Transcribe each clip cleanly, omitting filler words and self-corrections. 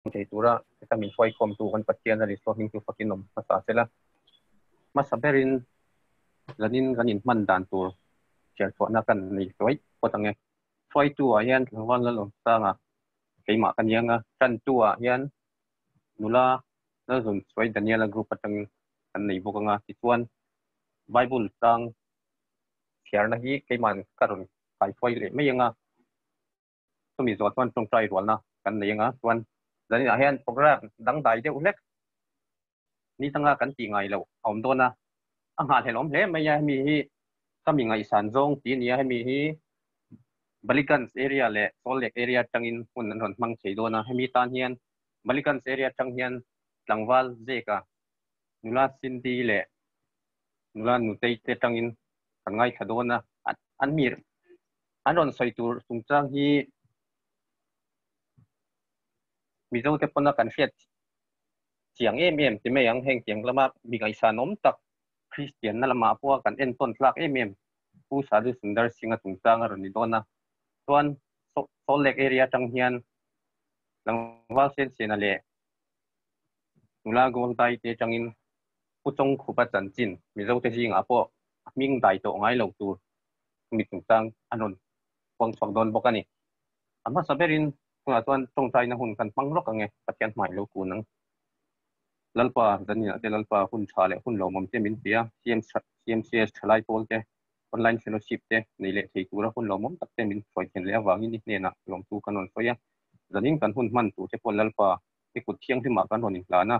Thei tura heta min hruaikhawmtu kan Pathian a Isua hming chu fakin awm hmasa sela. Hmasa berin zanin kan inhman dan tur chhiarchhuahna kan nei hluai phawt ang e. Hruaitu ah hian tlangval Lalawmsanga keimah ka niang a, tantu ah hian nula Lalzunsuai Daniela group atangin kan nei bawk ang a, tichuan Bible tlang chhiarna hi keima'n ka rawn kaihruai leh mai ang a. Chumi zawh chuan tawngtai rualna kan nei anga chuan zaninah hian program dangdai deuh hlek ni tanga kan tih ngai loh a awm dawn a, a nghahhlelh awm hle mai a, hemi hi ka mi ngaihsan zawng tih a ni a, hemi hi Baliganj area leh Salt Lake area atangin hun an rawn hmang thei dawn a, hemi tan hian Baliganj area atang hian tlangval Zeka, nula Cindy leh nula Nutei te atangin kan ngaithla dawn a, an mi An rawn sawi tur chungchang hi Mizote pawna kan hriat chiang em em ti mai ang. Heng tiang lama mi ngaihsanawm tak Kristianna lamah pawha kan entawn tlak em em Pu Sadhu Sundar Singh-a chungchang a rawn ni dawn a. Chuan Salt Lake area atang hian tlangval Sensena leh nula Goldai te atangin Pu Chawngkhupa chanchin Mizote zingah pawh a hming dai tawh ngai lo tur mi chungchang an rawn puang chhuak dawn bawk a ni. A hmasa berin tunah chuan tawngtaina hun kan hmang lawk ang e, Pathian hmai lo kun ang. Lalpa Zanina te Lalpa hun tha leh hun lawmawm te min ti a, CMCS thalai pawl te, online fellowship te nei leh thei tura hun lawmawm tak te min hruai thlen leh avangin i hnenah lawmtu kan rawn sawi a. Zanin kan hun hman tur te pawh Lalpa i kut thianghlimah kan rawn inhlan a,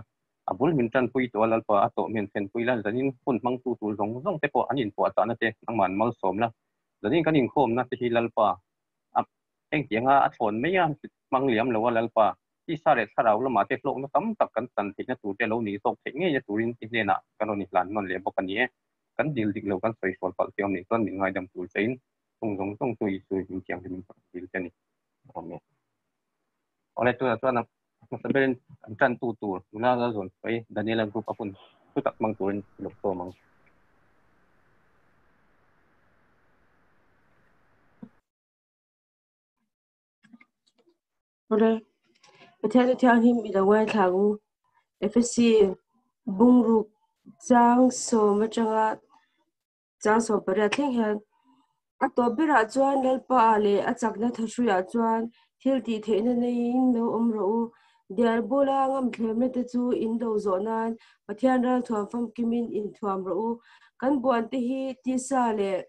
a bul min tanpui tawh a Lalpa a tawh min thlenpui la, zanin hun hmangtu tur zawng zawng te pawh an inpuahchahna te nangmah an malsawm la, zanin kan inkhawmna te hi Lalpa a engtianga a thlawn mai a hmang liam lo a Lalpa tisa leh thlarau lamah te hlawkna tam tak kan chan theihna tur te lo nih zawk theih ngeina turin i hnenah kan rawn inhlan nawn leh bawk a ni e. Kan dil dik lo kan sawi sual palh te awm nih chuan min ngaidam tur chein chung zawng zawng chu Isua hming thianghlim in ka rawn dil che a ni. Amen. Awle tunah chuan a hmasa berin an tantu tur nula Lalzuanpuii Daniela group a hun thu tak hmang turin i lo sawm ang. Awle Pathian chu thianghlim i lo ngaithla ang u. Efesi bungruk chang sawm atanga Chang 18 thleng hian a tawp berah chuan Lalpa leh a chakna thahruiah chuan thil tih theihna neiin lo awm rawh u. Dial bula ngamthlemna te chu in do zawh nan Pathian ralthuam famkimin inthuam rawh u. Kan buan te hi tisa leh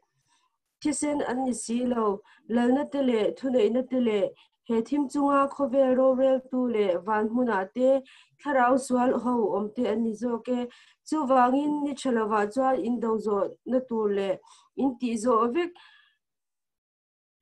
thisen an ni si lo, lalna te leh thuneihna te leh He thim chunga khawvel roreltu leh van hmunah te thlarau sual ho awm te an ni zawk e. Chuvangin ni tha lovah chuan in do zawhna tur leh in tih zawh vek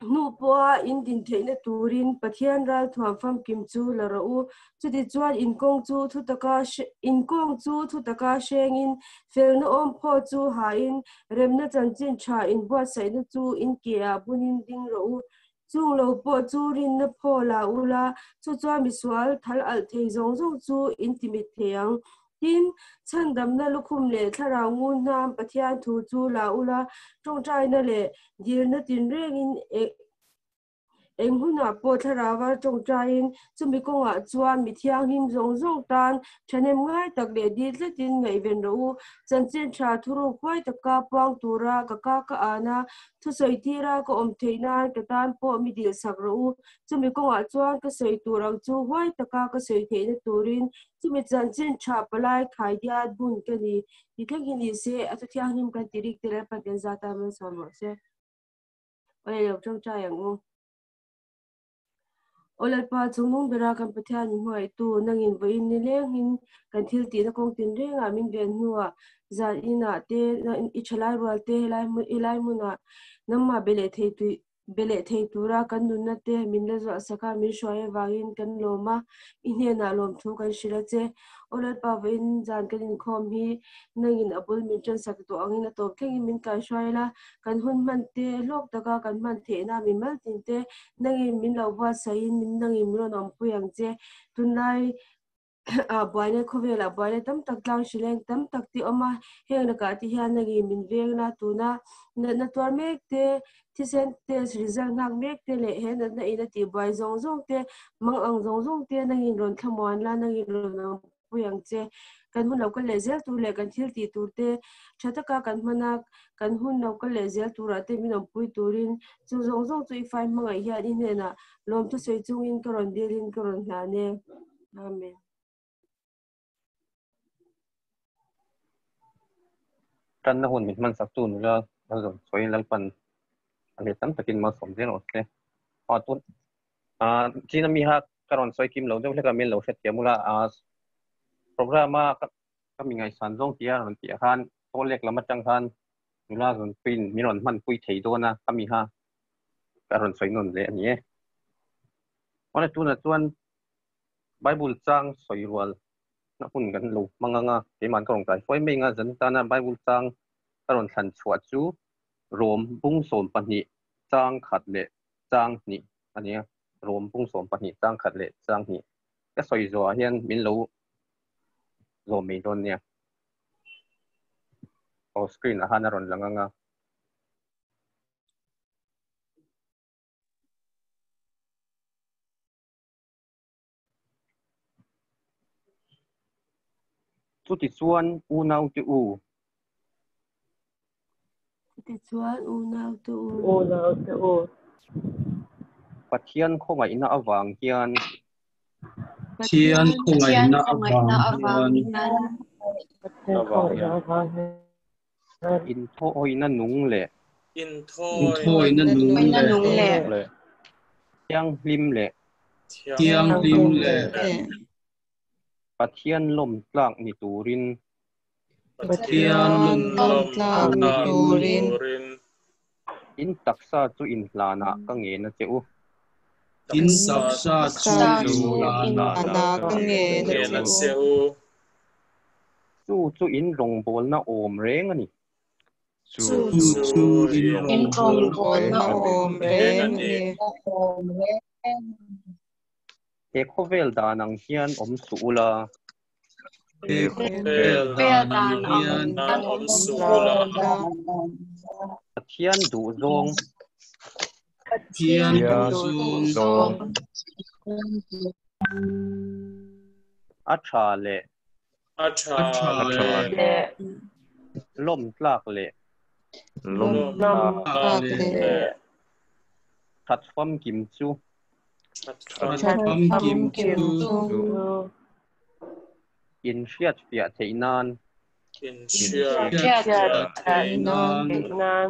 hnu pawha in din theihna turin Pathian ralthuam famkim chu la rawh u. Chutichuan in kawng chu thutaka in kawng chu thutaka hrengin felna awmphaw chu hain remna chanchin tha inbuatsaihna chu in ke ah bunin ding rawh u. Chung lo pawh chu rinna phaw la ula, chu chuan misual thal alh thei zawng zawng chu in ti mit thei ang. Tin, chhandamna lukhum leh thlarau ngun hnam Pathian thu chu la ula, tawngtaina leh dilna tinrengin eng hunah pawh thlarauva tawngtaiin chumi kawngah chuan mi thianghlim zawng zawng tan thahnem ngai tak leh dil tlatin ngaihven rawh u. Chanchin tha thuruk huai taka puang tura ka ka ka an a, Thusawi tira ka awm theih nan ka tan pawh mi dilhsak rawh u. Chumi kawngah chuan ka sawi tur ang chu huai taka ka sawi theihna turin chumi chanchin tha palai khaidiat bun ka ni ti thleng hi ni se, a thuthianghlim kan ti rik te Lalpan kan zat a malsawm rawh se. Awle lo tawngtai ang u. Aw Lalpa, chungnung bera kan Pathian min hmangaihtu, nangin vawiin ni lengin kan thil tihna kawng tinrengah min ven hnuah zan inah te, i thalai rual te helai helai hmunah nangmah be leh thei tui be leh thei tura kan nunna te min la zuah sak a, min hruai avangin kan lawm a, i hnenah lawmthu kan hrilh a che. Aw Lalpa, vawiin zan kan inkhawm hi nangin a bul min ṭansak tawh angin a tawp thlengin min kaihruai la, kan hun hman te hlawk taka kan hman theihna min mal tin te nangin min lo buatsaih in nangin min rawn awmpui ang che. Tunlai Buaina khawvelah buaina tam tak tlang hrileng tam tak te awm a, heng lakah te hian nangin min veng a, tuna natna tuar mek te, thisen test result nghak mek te leh he natna in a tih buai zawng zawng te, mang ang zawng zawng te nangin rawn thlamuan la, nangin rawn ang pui ang che. Kan hun lo kal leh zel tur leh kan thil tih tur te tha taka kan hman a, kan hun lo kal leh zel turah te min awmpui turin chu zawng zawng chu i fai hmangaih hian i hnenah lawmthu sawi chungin ka rawn dilin ka rawn hlan e. Amen. Tanna hun min hman sak tu nula Lalzawm sawiin Lalpan a let tam takin malsawm zel rawh se. A tun a China mi ha ka rawn sawi kim lo deuh hlek a min lo hrethiam ula a program a ka mi ngaihsan zawng tia rawn tih ah khan tawh lek lam atang khan nula rawn puiin min rawn hman pui thei dawn a ka mi ha ka rawn sawi nawn leh a ni e. Awle tunah chuan Bible chang sawi rual na hun kan lo hmang ang a, keimah ka rawn kai hruai mai ang a, zan tana Bible chang ka rawn thlan chhuah chu Rom bung 12 chang khat leh chang hnih a ni a, Rom bung 12 chang khat leh chang hnih ka sawi zawhah hian min lo zawm mai dawn nia. Aw screen ah khan a rawn lang ang a. Chutichuan unaute u. Chutichuan unaute u. Unaute u. Pathian khawngaihna avang hian. Pathian khawngaihna avang hian. Pathian khawngaihna avang hian. Inthawina nung leh. Inthawina nung leh. Thianghlim leh. Thianghlim leh. Pathian lawmtlak ni turin. Pathian lawmtlak ni turin. In taksa chu inhlanah ka ngen a che u. In taksa chu inhlanah ka ngen a che u. Chu chu in rawngbawlna awm reng a ni. Chu chu in rawngbawlna awm reng a ni. He khawvel dan ang hian awm suh ula. He khawvel dan ang hian awm suh ula. Pathian duhzawng. Pathian duhzawng. A tha leh. A tha leh. Lawmtlak leh. Lawmtlak leh. That famkim chu. That famkim chu. In hriat fiah theih nan. In hriat fiah theih nan.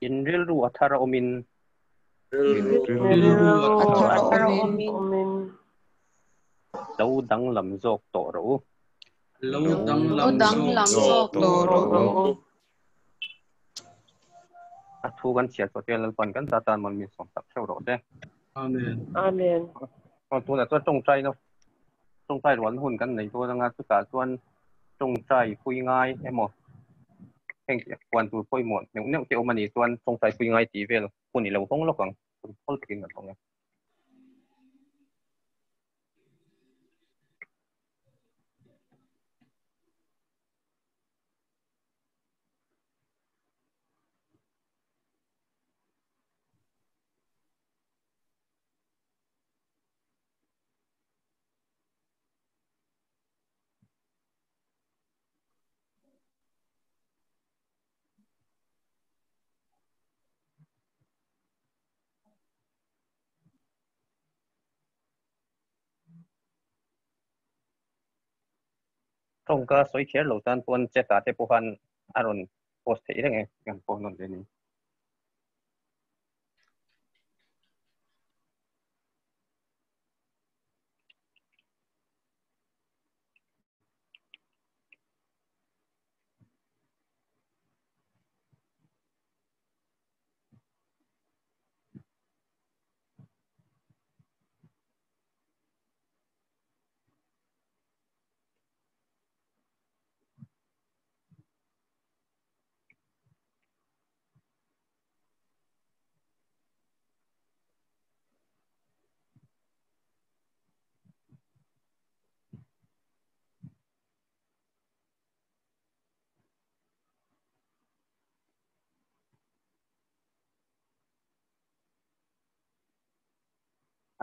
In rilru a thar a awmin. Rilru a thar a awmin. Lo danglam zawk tawh rawh u. Lo danglam zawk tawh rawh u. A thu kan chhiar chhuah te Lalpan kan ta tan man min sawm tak theuh rawh te. Amen. Amen. Tunah chuan tawngtai na tawngtai rualna hun kan nei dawn anga chutah chuan tawngtai pui ngai emaw heng puan tur pawimawh neuh neuh te awm a nih chuan tawngtai pui ngai tih vel hun i lo hawng lawk ang. Hun thawl takin kan hawng e. Tawngka sawi kher lo tan pawn chat ah te pawh khan a rawn post theih reng e kan pawh nawn ve ni.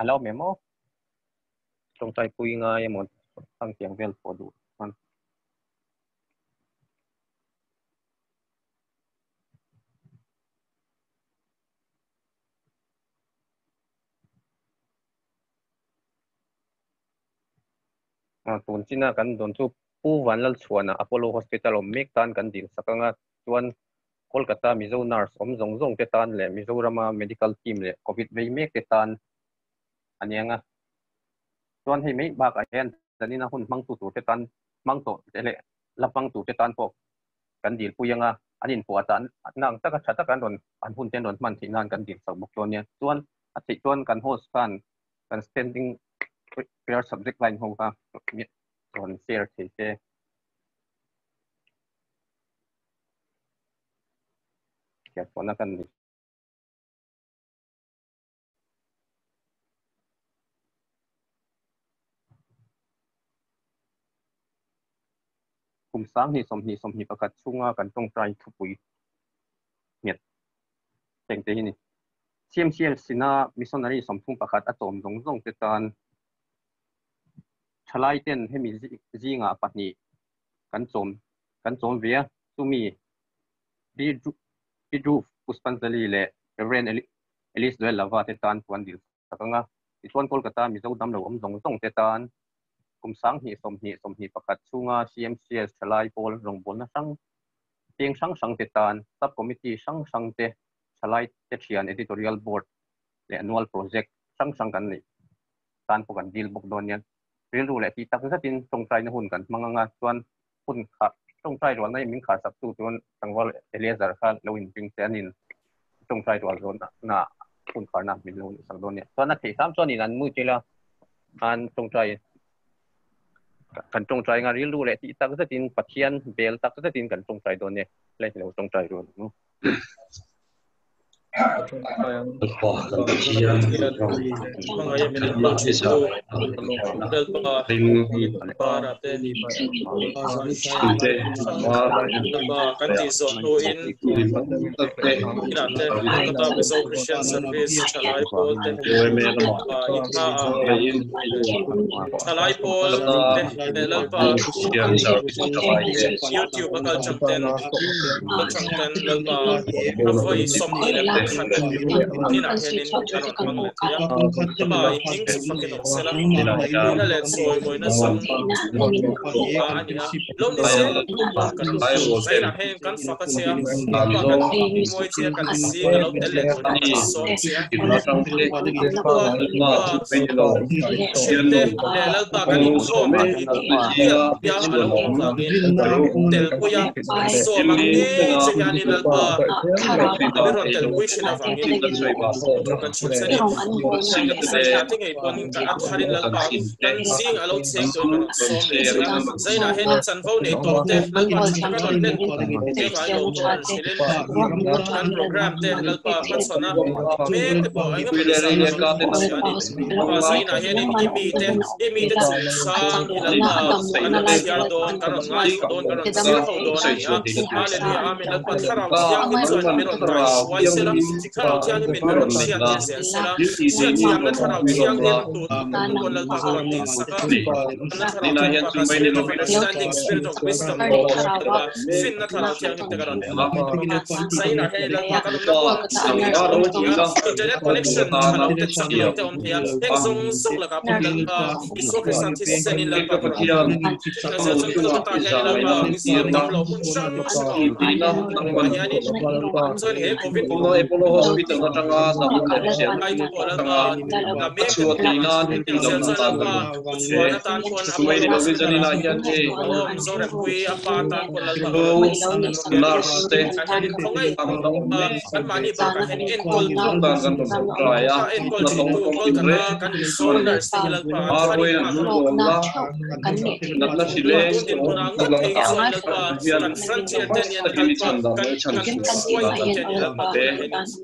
Alo me mo tawngtai pui ngai emaw ang tiang vel pawh duh chuan. Tun china kan dawn chu Pu Vanlalchhuana Apollo Hospital awm mek tan kan dil sak anga chuan Kolkata Mizo nurse awm zawng zawng te tan leh Mizorama medical team leh Covid vei mek te tan a ni anga chuan hei mai bakah hian zanina hun hmangtu tur te tan hmang tawh te leh la hmang tur te tan pawh kan dil pui anga an inpuah tan nang taka tha taka an rawn an hun te an rawn hman theih nan kan dil sak bawk dawn nia. Chuan a theih chuan kan host khan kan standing prayer subject line ho kha rawn share thei se. Chhiarchhuahna kan ni. Kum 20 20 21 chhunga kan tawngtai thupui nghet teng te hi ni. CMCL sina missionary 31 a chawm zawng zawng te tan thalai ten hemi zinga pahnih kan chawm kan chawm ve a chumi Pi Dhruv Puspanjali leh Reverend Alice Noel Lava te tan puan dil sak anga tichuan Kolkata Mizo damlo awm zawng zawng te tan kum 20 20 21 chhunga CMCS thalai pawl rawngbawlna hrang peng hrang hrang te tan sub committee hrang hrang te thalai te thian editorial board leh annual project hrang hrang kan nei tan pawh kan dil bawk dawn nia rilru leh tih tak zetin tawngtaina hun kan hmang anga chuan hun kha tawngtai rual na min khar sak tu chuan tlangval Eliezer kha lo in ring che anin tawngtai rual zawn na hun khar na min lo sak dawn nia chuan a theih hram chuan in an mu chela an tawngtai kan tawngtai nga rilru leh tih tak zetin Pathian bel tak zetin kan tawngtai dawn nia le lo tawngtai rual nu.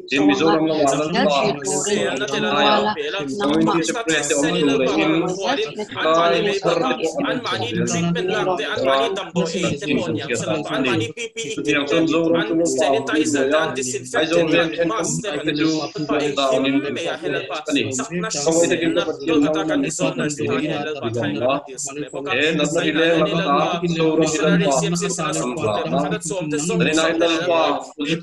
Tin Mizoram lama Lalpa aia community te pre te awm tur leh in tlai thar te pawh an rawn chho zel anga chanchin kan hriat dan a ni. Chutiang chuan Zoram chu Lalpa a pui hnuai a, Aizawl veng thenkawm te chu lockdown in an awm mek a ni. Khawngaih takin ka Pathian nangman i dam la, he natna hi leng laka ta Zoram hi Lalpa kan hlan a, Zaninain Lalpa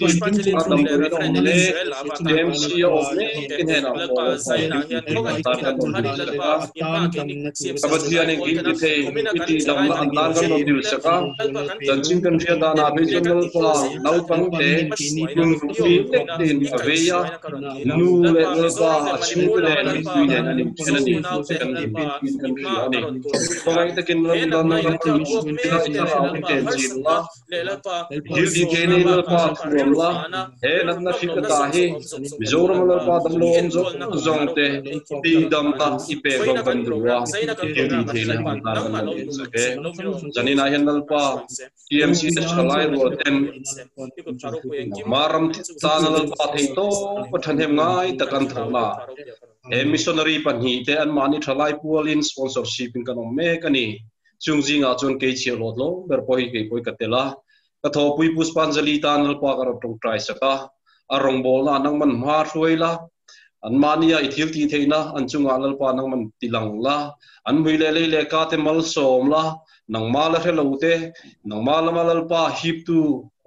positive a damdawiin a awm mek, TMC a awm mek te hnenah pawh Lalpa thil tih theih an tan kan rawn dil sak a. Ka Pathian engkim ti thei i tih damna an tan kan rawn dil sak a, chanchin kan hriat danah phei chuan Lalpa naupang te kum ruk mi lek tein a vei a, nu leh Lalpa a chhungte nen mittui nen an inthen a ni tih kan in kan hria a ni. Khawngaih takin Lalna ram chu ila i thlarau i chen chin la. Thil ti thei nei Lalpa thuam la, he natna hrik ata hi Mizorama Lalpa damlo awm zawng zawng te ti damna i pek lo kan duh a, thil ti thei na hi tan kan lo en sak e. Zaninah hian Lalpa TMC te thalai rual ten nangmah ram tana Lalpa thei tawp a thahnem ngai tak an thawhna he missionary pahnih te anmahni thalai pualin sponsorship in kan awm mek a ni. Chung zingah chuan kei chhiah hlawt lo ber pawh hi kei pawh hi ka tel a. Ka thawhpui Puspanjali tan Lalpa ka rawn tawngtai sak a, a rawngbawlna nangman hma hruai la, anmahnia i thil tih theihna an chungah Lalpa nangman ti lang la, an hmui leh lei leh ka te malsawm la, nangma la hre lo te, nangma lama Lalpa hiptu,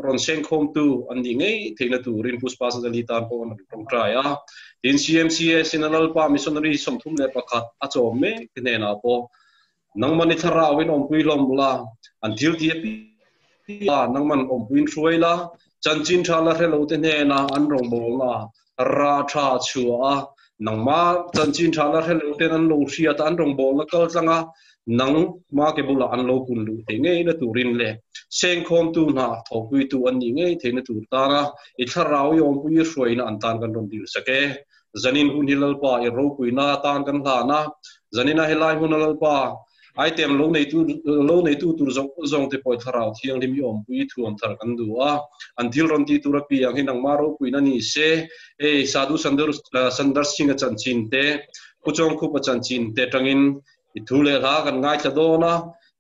rawn sengkhawmtu an nih ngei theihna turin Puspanjali tan pawh an rawn tawngtai a. Tin, CMCS in a Lalpa Missionary 31 a chawm mek te hnenah pawh Nangman i thlarauin awmpui hlawm la, an thil ti apiang a nangman awmpuiin hruai la, chanchin tha la hre lo te hnena an rawngbawlna rah tha chhuah a, nangma chanchin tha la hre lo ten an lo hriat a, an rawngbawlna kal tlang a, nangma ke bulah an lo kun luh thei ngei na turin leh sengkhawmtu hna thawhpuitu an nih ngei theihna tur tana i thlarau i awmpui i hruaina an tan kan rawn dil sak e. Zanin hun hi Lalpa i ropuina atan kan hlan a, zanina helai hmuna Lalpa item lo neitu lo neitu tur zawng zawng te pawh i thlarau thianghlim i awmpui thuam thar kan duh a, an thil rawn tih tur apiang hi nangmah ropuina ni se, hei Sadhu Sandar Sandar Singh-a chanchin te, Pu Chawngkhupa chanchin te atangin i thu leh hla kan ngaithla dawn a,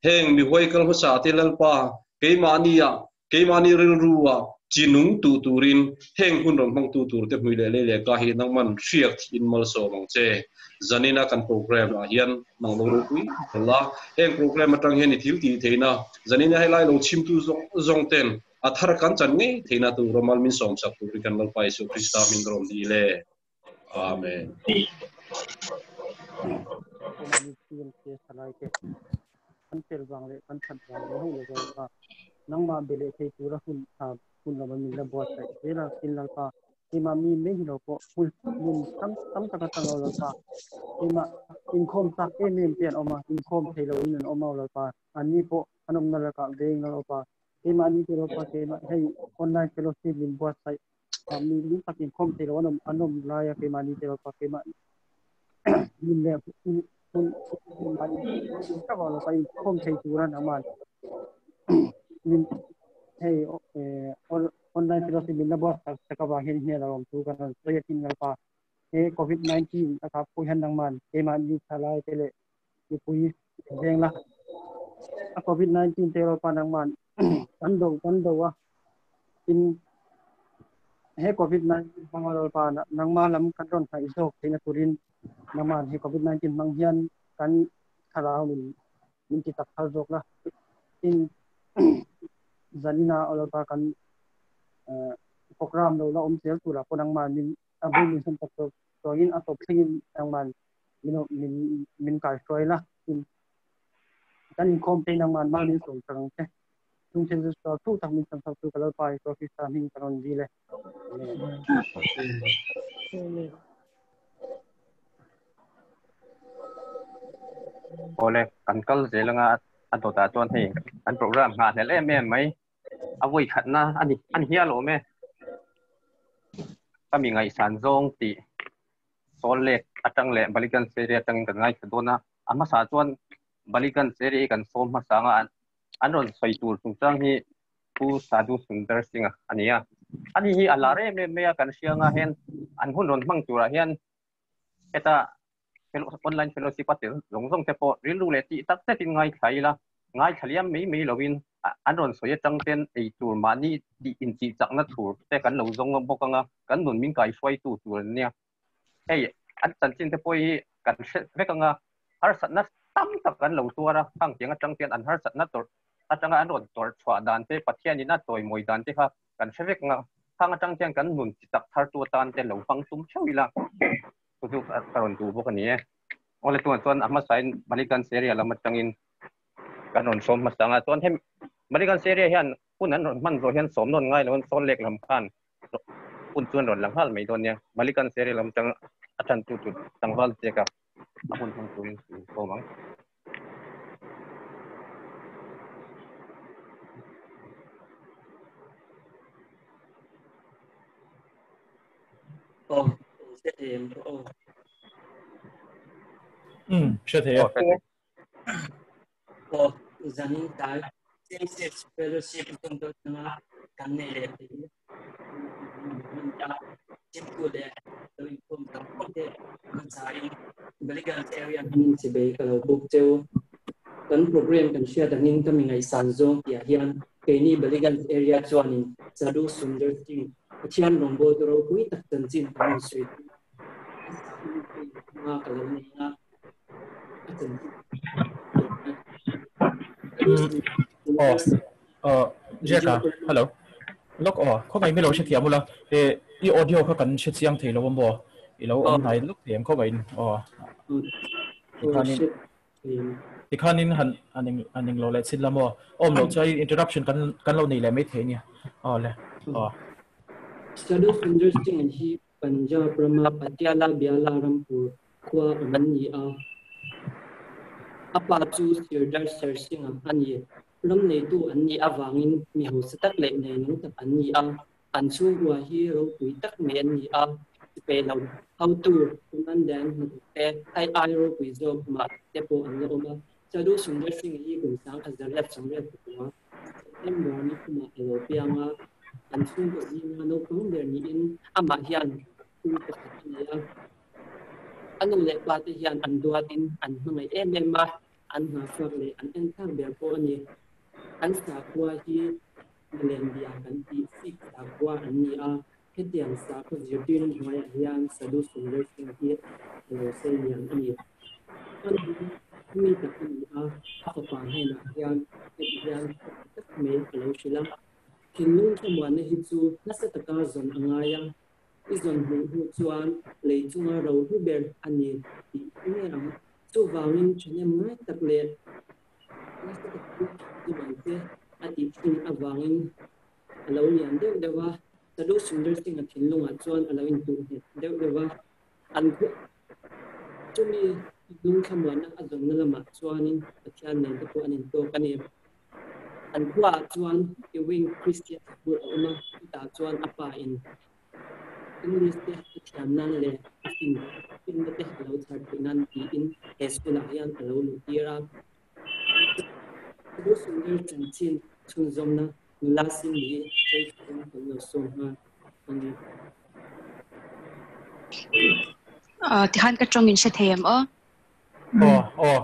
heng mihuai kal hmasa te Lalpa keimahnia Keimahni rilrua chi nung tuh turin heng hun rawn hmangtu turte hmui leh lei leh ka hi nangman hriak in malsawm ang che. Zanina kan program ah hian nang lo ropui tel a, heng program atang hian i thil tih theihna, zanina helai lo chhimtu zawng zawng ten a thar kan chan ngei theihna tur a mal min sawm sak turin kan Lalpa Isua Krista min rawn dil e. Amen. Kan fel vang leh kan that vang leh hauh lo a, nangmah be leh thei tura hun tha hun lama min la buatsaih zel a, tin Lalpa keimah mi mai hi lo pawh hmun hmun tam tam taka tang lo Lalpa keimah inkhawm chak em em te an awm a, inkhawm thei lo in an awm a Lalpa anni pawh an awmna lakah veng la Lalpa keimah ni te Lalpa keimah hei online fellowship min buatsaih mi mi tak inkhawm thei lo an awm an awm lai a keimah ni te Lalpa keimah min leh hun inkhawm thei tura nangman min hei online fellowship min la buatsaih sak avang hian hmel a awm chu kan rawn sawi a tin Lalpa he COVID-19 a pawh hian nangman keimahni thalai te leh mipui veng la a COVID-19 te Lalpa nangman kan do kan do a tin he COVID-19 hmanga Lalpa nangma lam kan rawn hnaih zawk theihna turin nangman he COVID-19 hmang hian kan thlarau min min ti tak thar zawk la tin zanina Lalpa kan program lo la awm zel turah pawh nangman min a bul min hman tak zawk chuangin a tawp thlengin nangman min min min kaihruai la tin kan inkhawm phei nangman mal min sawm sak ang che chung thil chu sual thu tak min chhan sak chu ka Lalpa Isua Krista hming ka rawn dil e. Amen. Awle, kan kal zel anga a dawtah chuan hei kan program nghah hlel em em mai. A vawi khatna a ni a ni hial awm e. Ka mi ngaihsan zawng tih Salt Lake atang leh Baliganj area atangin kan ngaithla dawn a. A hmasa chuan Baliganj area hi kan sawm hmasa anga an rawn sawi tur chungchang hi Pu Sadhu Sundar Singh-a a ni a. Ani hi a lar em em mai a, kan hria anga hian an hun rawn hmang turah hian heta online fellowship a tel zawng zawng te pawh rilru leh tih tak zetin ngaithla ila, ngaithla liam mai mai lovin an rawn sawi atang ten ei tur mahni tih intih chakna tur te kan lo zawng bawk anga kan nun min kaihruaitu tur an nia. Hei an chanchin te pawh hi kan hre vek anga harsatna tam tak an lo tuar a, khang tiang atang hian an harsatna tawrh atanga an rawn tawrh chhuah dan te, Pathianin a chawimawi dan te kha kan hre vek anga khang atang hian kan nun chi tak thar tu atan te lo hmang tum theuh ila chu chu ka rawn duh bawk a ni e. Awle tunah chuan a hmasain Maliganj area lam atangin kan rawn sawm hmasa anga chuan hemi Maliganj area hian hun an rawn hman zawh hian sawm nawn ngai lo an sawn lek lam khan hun chuan rawn la nghal mai dawn nia. Maliganj area lam atang a tantu tur tlangval chek a a hun hmang turin in sawm ang. Aw, hre thei em aw. Hre thei e. Aw, zanin tlai Same-sex fellowship zawng deuh chunga kan nei leh thei hi Chimtu leh lo inkhawm tam khawp te kan chain Baliganj area hmangin chibei ka lo buk cheu. Kan program kan hriat angin ka mi ngaihsan zawng tihah hian keini Baliganj area chuanin Sadhu Sundar Singh Pathian rawngbawltu ropui tak chanchin kan rawn sawi tum a, a sahnu pawhin hma ka lo nei a, a chanchin Aw, aw, Jack a, hello. Lok aw, khaw mai milo hre thiam ula, e i audio kha kan hre chiang thei lo a maw? I lo awm hnai luk thei em khaw maiin aw. Tikhanin tikhanin han an eng an eng lo leh chin la maw? Awm loh chuan interruption kan kan lo nei leh mai thei nia. Aw le, aw. Sadhu Sundar Singh hi Punjab rama Patiala Biala Rampur khua awm an ni a. A pa chu Sirdar Sher Singh-a a ni. Ram neitu an nih avangin mi hausa tak leh neinung tak an ni a. An chhungkua hi ropui tak mai an ni a. Sipai lo hotu, commandant, hnathawk te, ai ai ropui zawk mah te pawh an la awm a. Sadhu Sundar Singh hi kum 1984, September ni khumah a lo piang a. An chhungkaw zinga naupang ber niin amah hian u pakhat a nei a. A nu leh pa te hian an duatin an hmangaih em em a, an nghahchhuak leh an enthlak ber pawh a ni. An sakhua hi Milembia kan tih Sikh sakhua an ni a, hetiang sakhaw zirtirna hnuaiah hian Sadhu Sundar Singh hi a lo sei lian a ni. A nu hi mi tak a ni a, a fapa hnenah hian heti hian heti tak mai a lo hrilh a, Thinlung thlamuanna hi chu nasa taka zawn a ngai a, I zawn hmuh hnu chuan lei chunga ro hlu ber a ni tih i nge ang. Chuvangin thahnem ngai tak leh nasa takin zawm ang che a tih thin avangin a lo lian deuh deuh a. Sadhu Sundar Singh-a thinlungah chuan a lo intuh nghet deuh deuh a. An chumi thinlung thlamuanna a zawnna lamah chuanin Pathian nen te pawh an intawk a ni. An khuaah chuan Ewing Christian School a awm a, chutah chuan a pa in English te a thiam nan leh a fin finna te a lo chhar theih nan tiin he school ah hian a lo luh tir a. Sadhu Sundar chanchin chhunzawmna nula Cindy hi sawi turin kan lo sawm nghal a ni. Tikhan ka tawng in hre thei em aw? Aw, aw.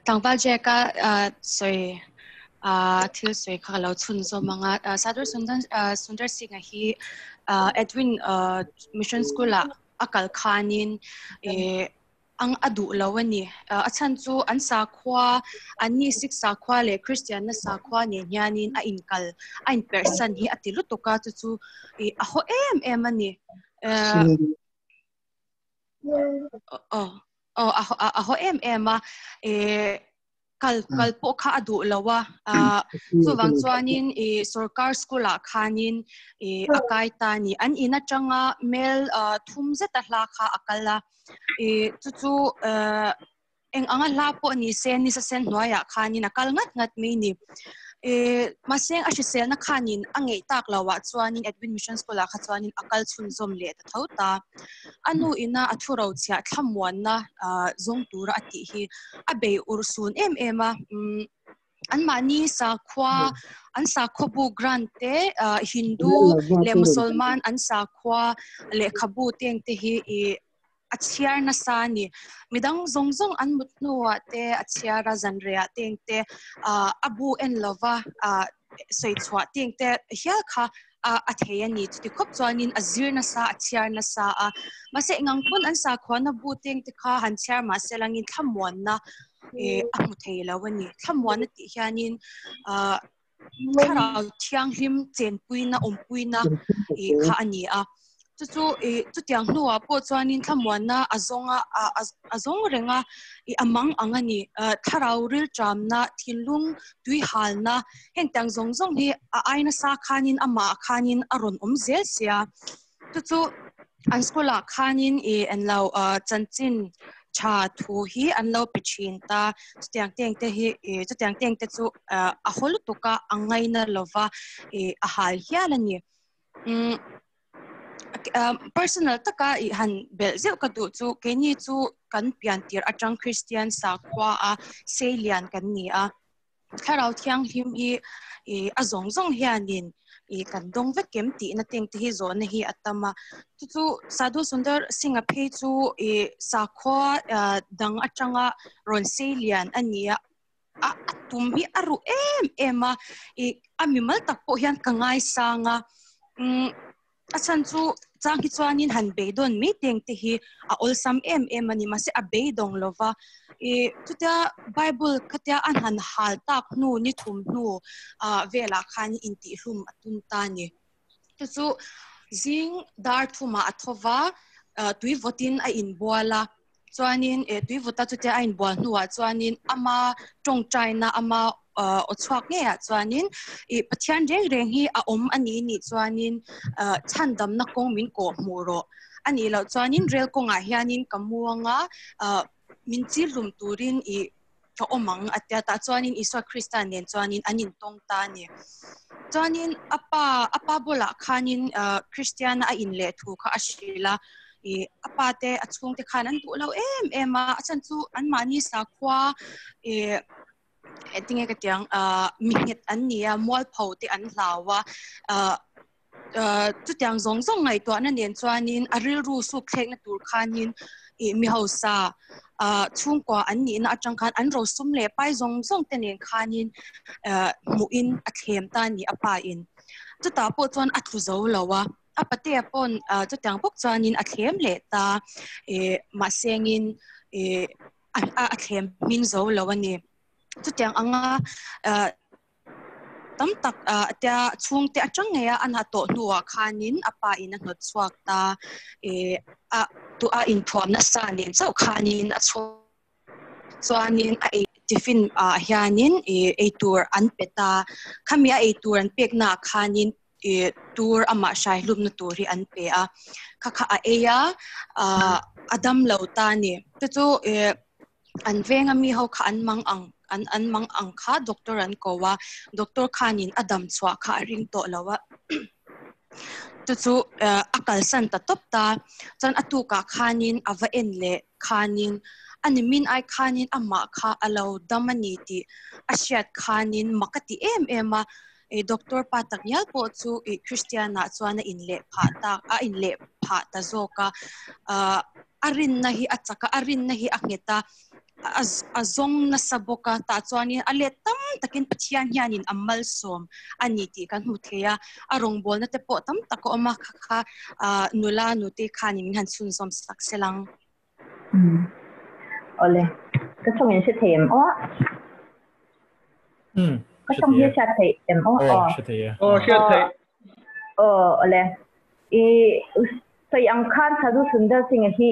Tlangval Jack a sawi thil sawi kha ka lo chhun zawm ang a. Sadhu Sundar Singh a hi Edwin Mission School ah a kal khanin ang a duh lo a ni. A chhan chu an sakhua, an ni Sikh sakhua leh Christian na sakhua nen hianin a inkal, a inperhsan hi a ti lutuk a, chu chu a haw em em a ni. Aw aw a a haw em em a eh kal kal pawh kha a duh lo a chuvang chuanin ih sorkar school ah khanin ih a kai ta a ni an in atanga mel thum zet a hla kha a kal a ih chu chu eh Eng anga hla pawh ni se nisa sen hnuaiah khanin a kal ngat ngat mai ni. Eh, mahse a hriselna khanin a ngeih tak loah chuanin Edwin Mission School-ah kha chuanin a kal chhunzawm leh ta tho ta. A nu ina a thu rochhiah thlamuanna zawng tura a tih hi a bei urhsun em em a. Umm. An mahni sakhua an sakhua bu grant te Hindu leh Musalman an sakhua lehkhabu te ang te hi ih a chhiar nasa a ni. Midang zawng zawng an mut hnuah te a chhiar a zanriah te ang te a bu en lova sawi chhuah te ang te hial kha a thei a ni. Chuti khawp chuanin a zir nasa a chhiar nasa a. Mahse engang pawn an sakhuana bu te ang te kha han chhiar mahse langin thlamuanna a hmu thei lo a ni. Thlamuanna tih hianin thlarau thianghlim chenpuina awmpuina kha a ni a. Chu chu chutiang hnuah pawh chuanin thlamuanna a zawng a, a zawng reng a, a mang ang a ni. Thlarau rilṭamna, thinlung tuihalna, heng tiang zawng zawng hi a ai nasa khanin amah khanin a rawn awm zel sia. Chu chu an school ah khanin ih an lo chanchin tha thu hi an lo pe thin ta. Chutiang teng te hi ih chutiang teng te chu a haw lutuk a, a ngaina lova ih a hal hial a ni. Umm personal taka ih han belh zeuh ka duh chu keini chu kan pian tirh atang Kristian sakhua a seilian kan ni a. Thlarau thianghlim hi ih a zawng zawng hianin ih kan dawng vek em tihna teng te hi zawhna hi a tam a. Chu chu Sadhu Sundar Singh-a phei chu ih sakhua dang atanga rawn seilian a ni a. A a tum hi a ruh em em a ih a mimal tak pawh hian ka ngaisang a. Umm A chhan chu chang hi chuanin han beidawn mai teng te hi a awlsam em em a ni. Mahse a beidawng lo va. Ih chutia Bible khatia a han hal tak hnu ni thum hnu ah velah khan intihhlum a tum ta a ni. Chu chu zing dar thumah a tho va, tui vawtin a inbual a. Chuanin eh tui vawta chutia a inbual hnuah chuanin ama tawngtaina ama aw chhuak ngeiah chuanin ih Pathian reng reng hi a awm a ni nih chuanin chhandamna kawng min kawh hmuh rawh a nih loh chuanin rel kawngah hianin ka muang a min chilhlum turin ih ka awm ang a tia tah chuanin Isua Krista nen chuanin an intawng ta a ni. Chuanin a pa a pa bulah khanin Kristiana a inleh thu kha a hrilh a, ih a pa te a chhungte khan an duh lo em em a, a chhan chu anmahni sakhua ih engtinge ka tiang mi nghet an ni a, mualpho te an hlau a, chutiang zawng zawng ngaihtuahna nen chuanin a rilru suk thlekna tur khanin ih mi hausa chhungkua an nihna atang khan an rosum leh pai zawng zawng te nen khanin hmuhin a thlem ta a ni a pa in. Chutah pawh chuan a tlu zo lo a, a patea pawn chutiang bawk chuanin a thlem leh ta ih mahsengin ih a thlem hming zo lo a ni. Chutiang anga Tam tak tia chhungte atang ngei a a hna tawh hnuah khanin a pa in a hnawt chhuak ta. Ih a tu a inthuam nasa nen chauh khanin a chhuak chuanin a ei tiffin ah hianin ih eitur an pe ta. Khami a eitur an pek naah khanin ih tur amah hrai hlumna tur hi an pe a. Kha kha a ei a, a dam lo ta a ni. Chu chu ih an venga mi ho kha an mang ang an an mang ang kha doctor an ko a doctor khanin a dam chhuah kha a ring tawh lo a chu chu a kalsan ta tawp ta chuan a tukah khanin a va en leh khanin a ni min ai khanin amah kha a lo dam a ni tih a hriat khanin mak a ti em em a ih doctor pa tak ngial pawh chu ih Christian ah chuan a inleh phah tak a inleh phah ta zawk a ah a rinna hi a chak a, a rinna hi a nghet a, a zawng nasa bawk a, tah chuanin a let tam takin Pathian hianin a malsawm a ni tih kan hmu thei a, a rawngbawlna te pawh tam tak a awm a, kha kha nula nute khanin min han chhunzawm sak sel ang. Umm. Awle. Ka chungin hre thei em aw? Umm. Ka chung hi hriat theih em aw? Aw, hre thei e. Aw, hriat theih. Aw, awle. I sawi ang khan Sadhu Sundar Singh-a hi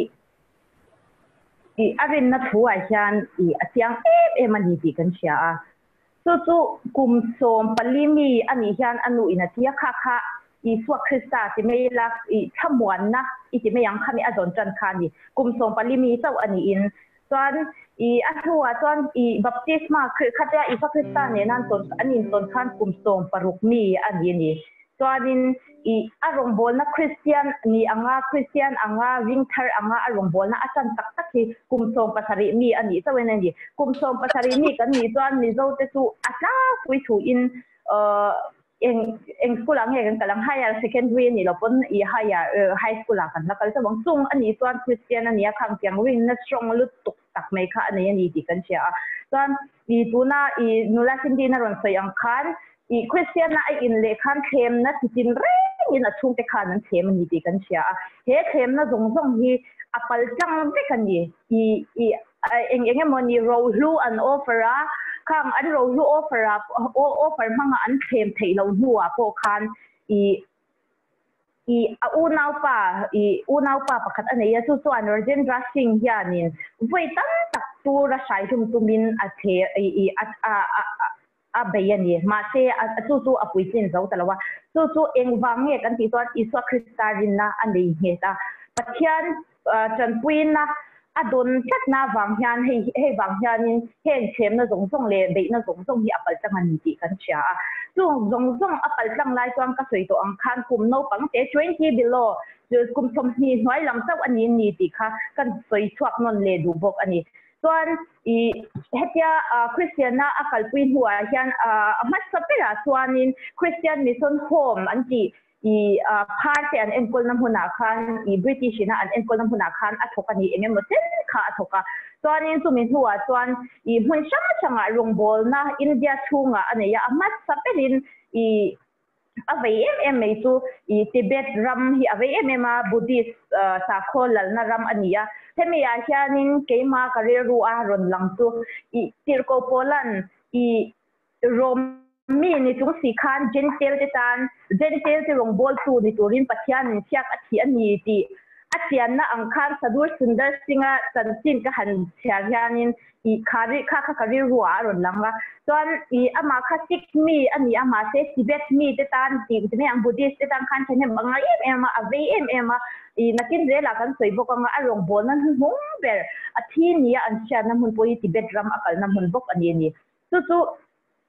i a rinna thu-ah hian i a chiang em em a ni tih kan hria a. Chu chu kum 14 mi a nih hian a nu in a ti a, kha kha Isua Krista ti mai ila i thlamuanna i ti mai ang khami a zawn tan kha a ni. Kum 14 mi chauh a niin chuan i a hnuah chuan i baptisma khatia Isua Krista nena an tawn an intawn khan kum 16 mi a ni a ni. Chuanin i a rawngbawlna Kristian ni anga Kristian anga ring thar anga a rawngbawlna a tan tak tak hi kum 17 mi a nih chauhin a ni. Kum 17 mi kan nih chuan Mizo te chu a tlangpui thuin eng eng school ah nge kan kal ang higher secondary a nih loh pawn i higher high school ah kan la kal chauh ang. Chung a nih chuan Kristian a nia khang tiang rinna strong lutuk tak mai kha a nei a ni tih kan hria a. Chuan i tuna i nula Cindy-in a rawn sawi ang khan i Kristian-a a in leh khan thlemna chi tin rengin a chhungte khan an thlem a ni tih kan hria a. He thlemna zawng zawng hi a pal tlang vek a ni. I i eng eng emaw ni rohlu an offer a, khang an rohlu offer ah offer hmanga an thlem theih loh hnuah pawh khan i I a unaupa, i unaupa pakhat a nei a, chu chuan Rajendra Singh hianin vawi tam tak tur a hrai hlum tumin a che, i, i, a, a, a, a bei a ni. Mahse, a, chu chu a puitlin zo ta lo a. Chu chu engvang nge kan tih chuan Isua Krista rinna a nei nghet a. Pathian Tanpuina a dawn tlatna vang hian hei hei vang hianin heng chhemna zawng zawng leh beihna zawng zawng hi a paltlang a ni tih kan hria a. Chung zawng zawng a paltlang lai chuan ka sawi tawh ang khan kum naupang te 20 below kum 20 hnuai lam chauh a ni ni tih kha kan sawi chhuak nawn leh duh bawk a ni. Chuan i hetia Kristianna a kalpui hnuah hian a hmasa berah chuanin Christian Mission Home an tih I phar te an enkawlna hmunah khan i British ina an enkawlna hmunah khan a thawk a ni, eng emaw chen kha a thawk a. Chuanin chumi hnuah chuan i hmun hrang hrangah rawngbawlna India chhungah a nei a, a hmasa berin i a vei em em mai chu i Tibet ram hi a vei em em a, Buddhist sakhaw lalna ram a ni a. Hemi ah hianin keima ka rilru a rawn lang chu i Tirhkoh Pawlan i Rom mi ni chung si khan Jentail te tan Jentail te rawngbawltu ni turin Pathianin hriak a thih a ni tih a chianna ang khan Sadur Sundar Singh-a chanchin ka han chhiar hianin i kha ri kha kha ka rilru ah a rawn lang a. Chuan i amah kha Sikh mi a ni a, mahse Tibet mi te tan tih ti mai ang Buddhist te tan khan thahnem a ngai em em a, a vei em em a. I nakin zelah kan sawi bawk anga a rawngbawlna hnuhnung ber a thi nia an hriatna hmun pawh hi Tibet ram a kalna hmun bawk a ni a ni. Chu chu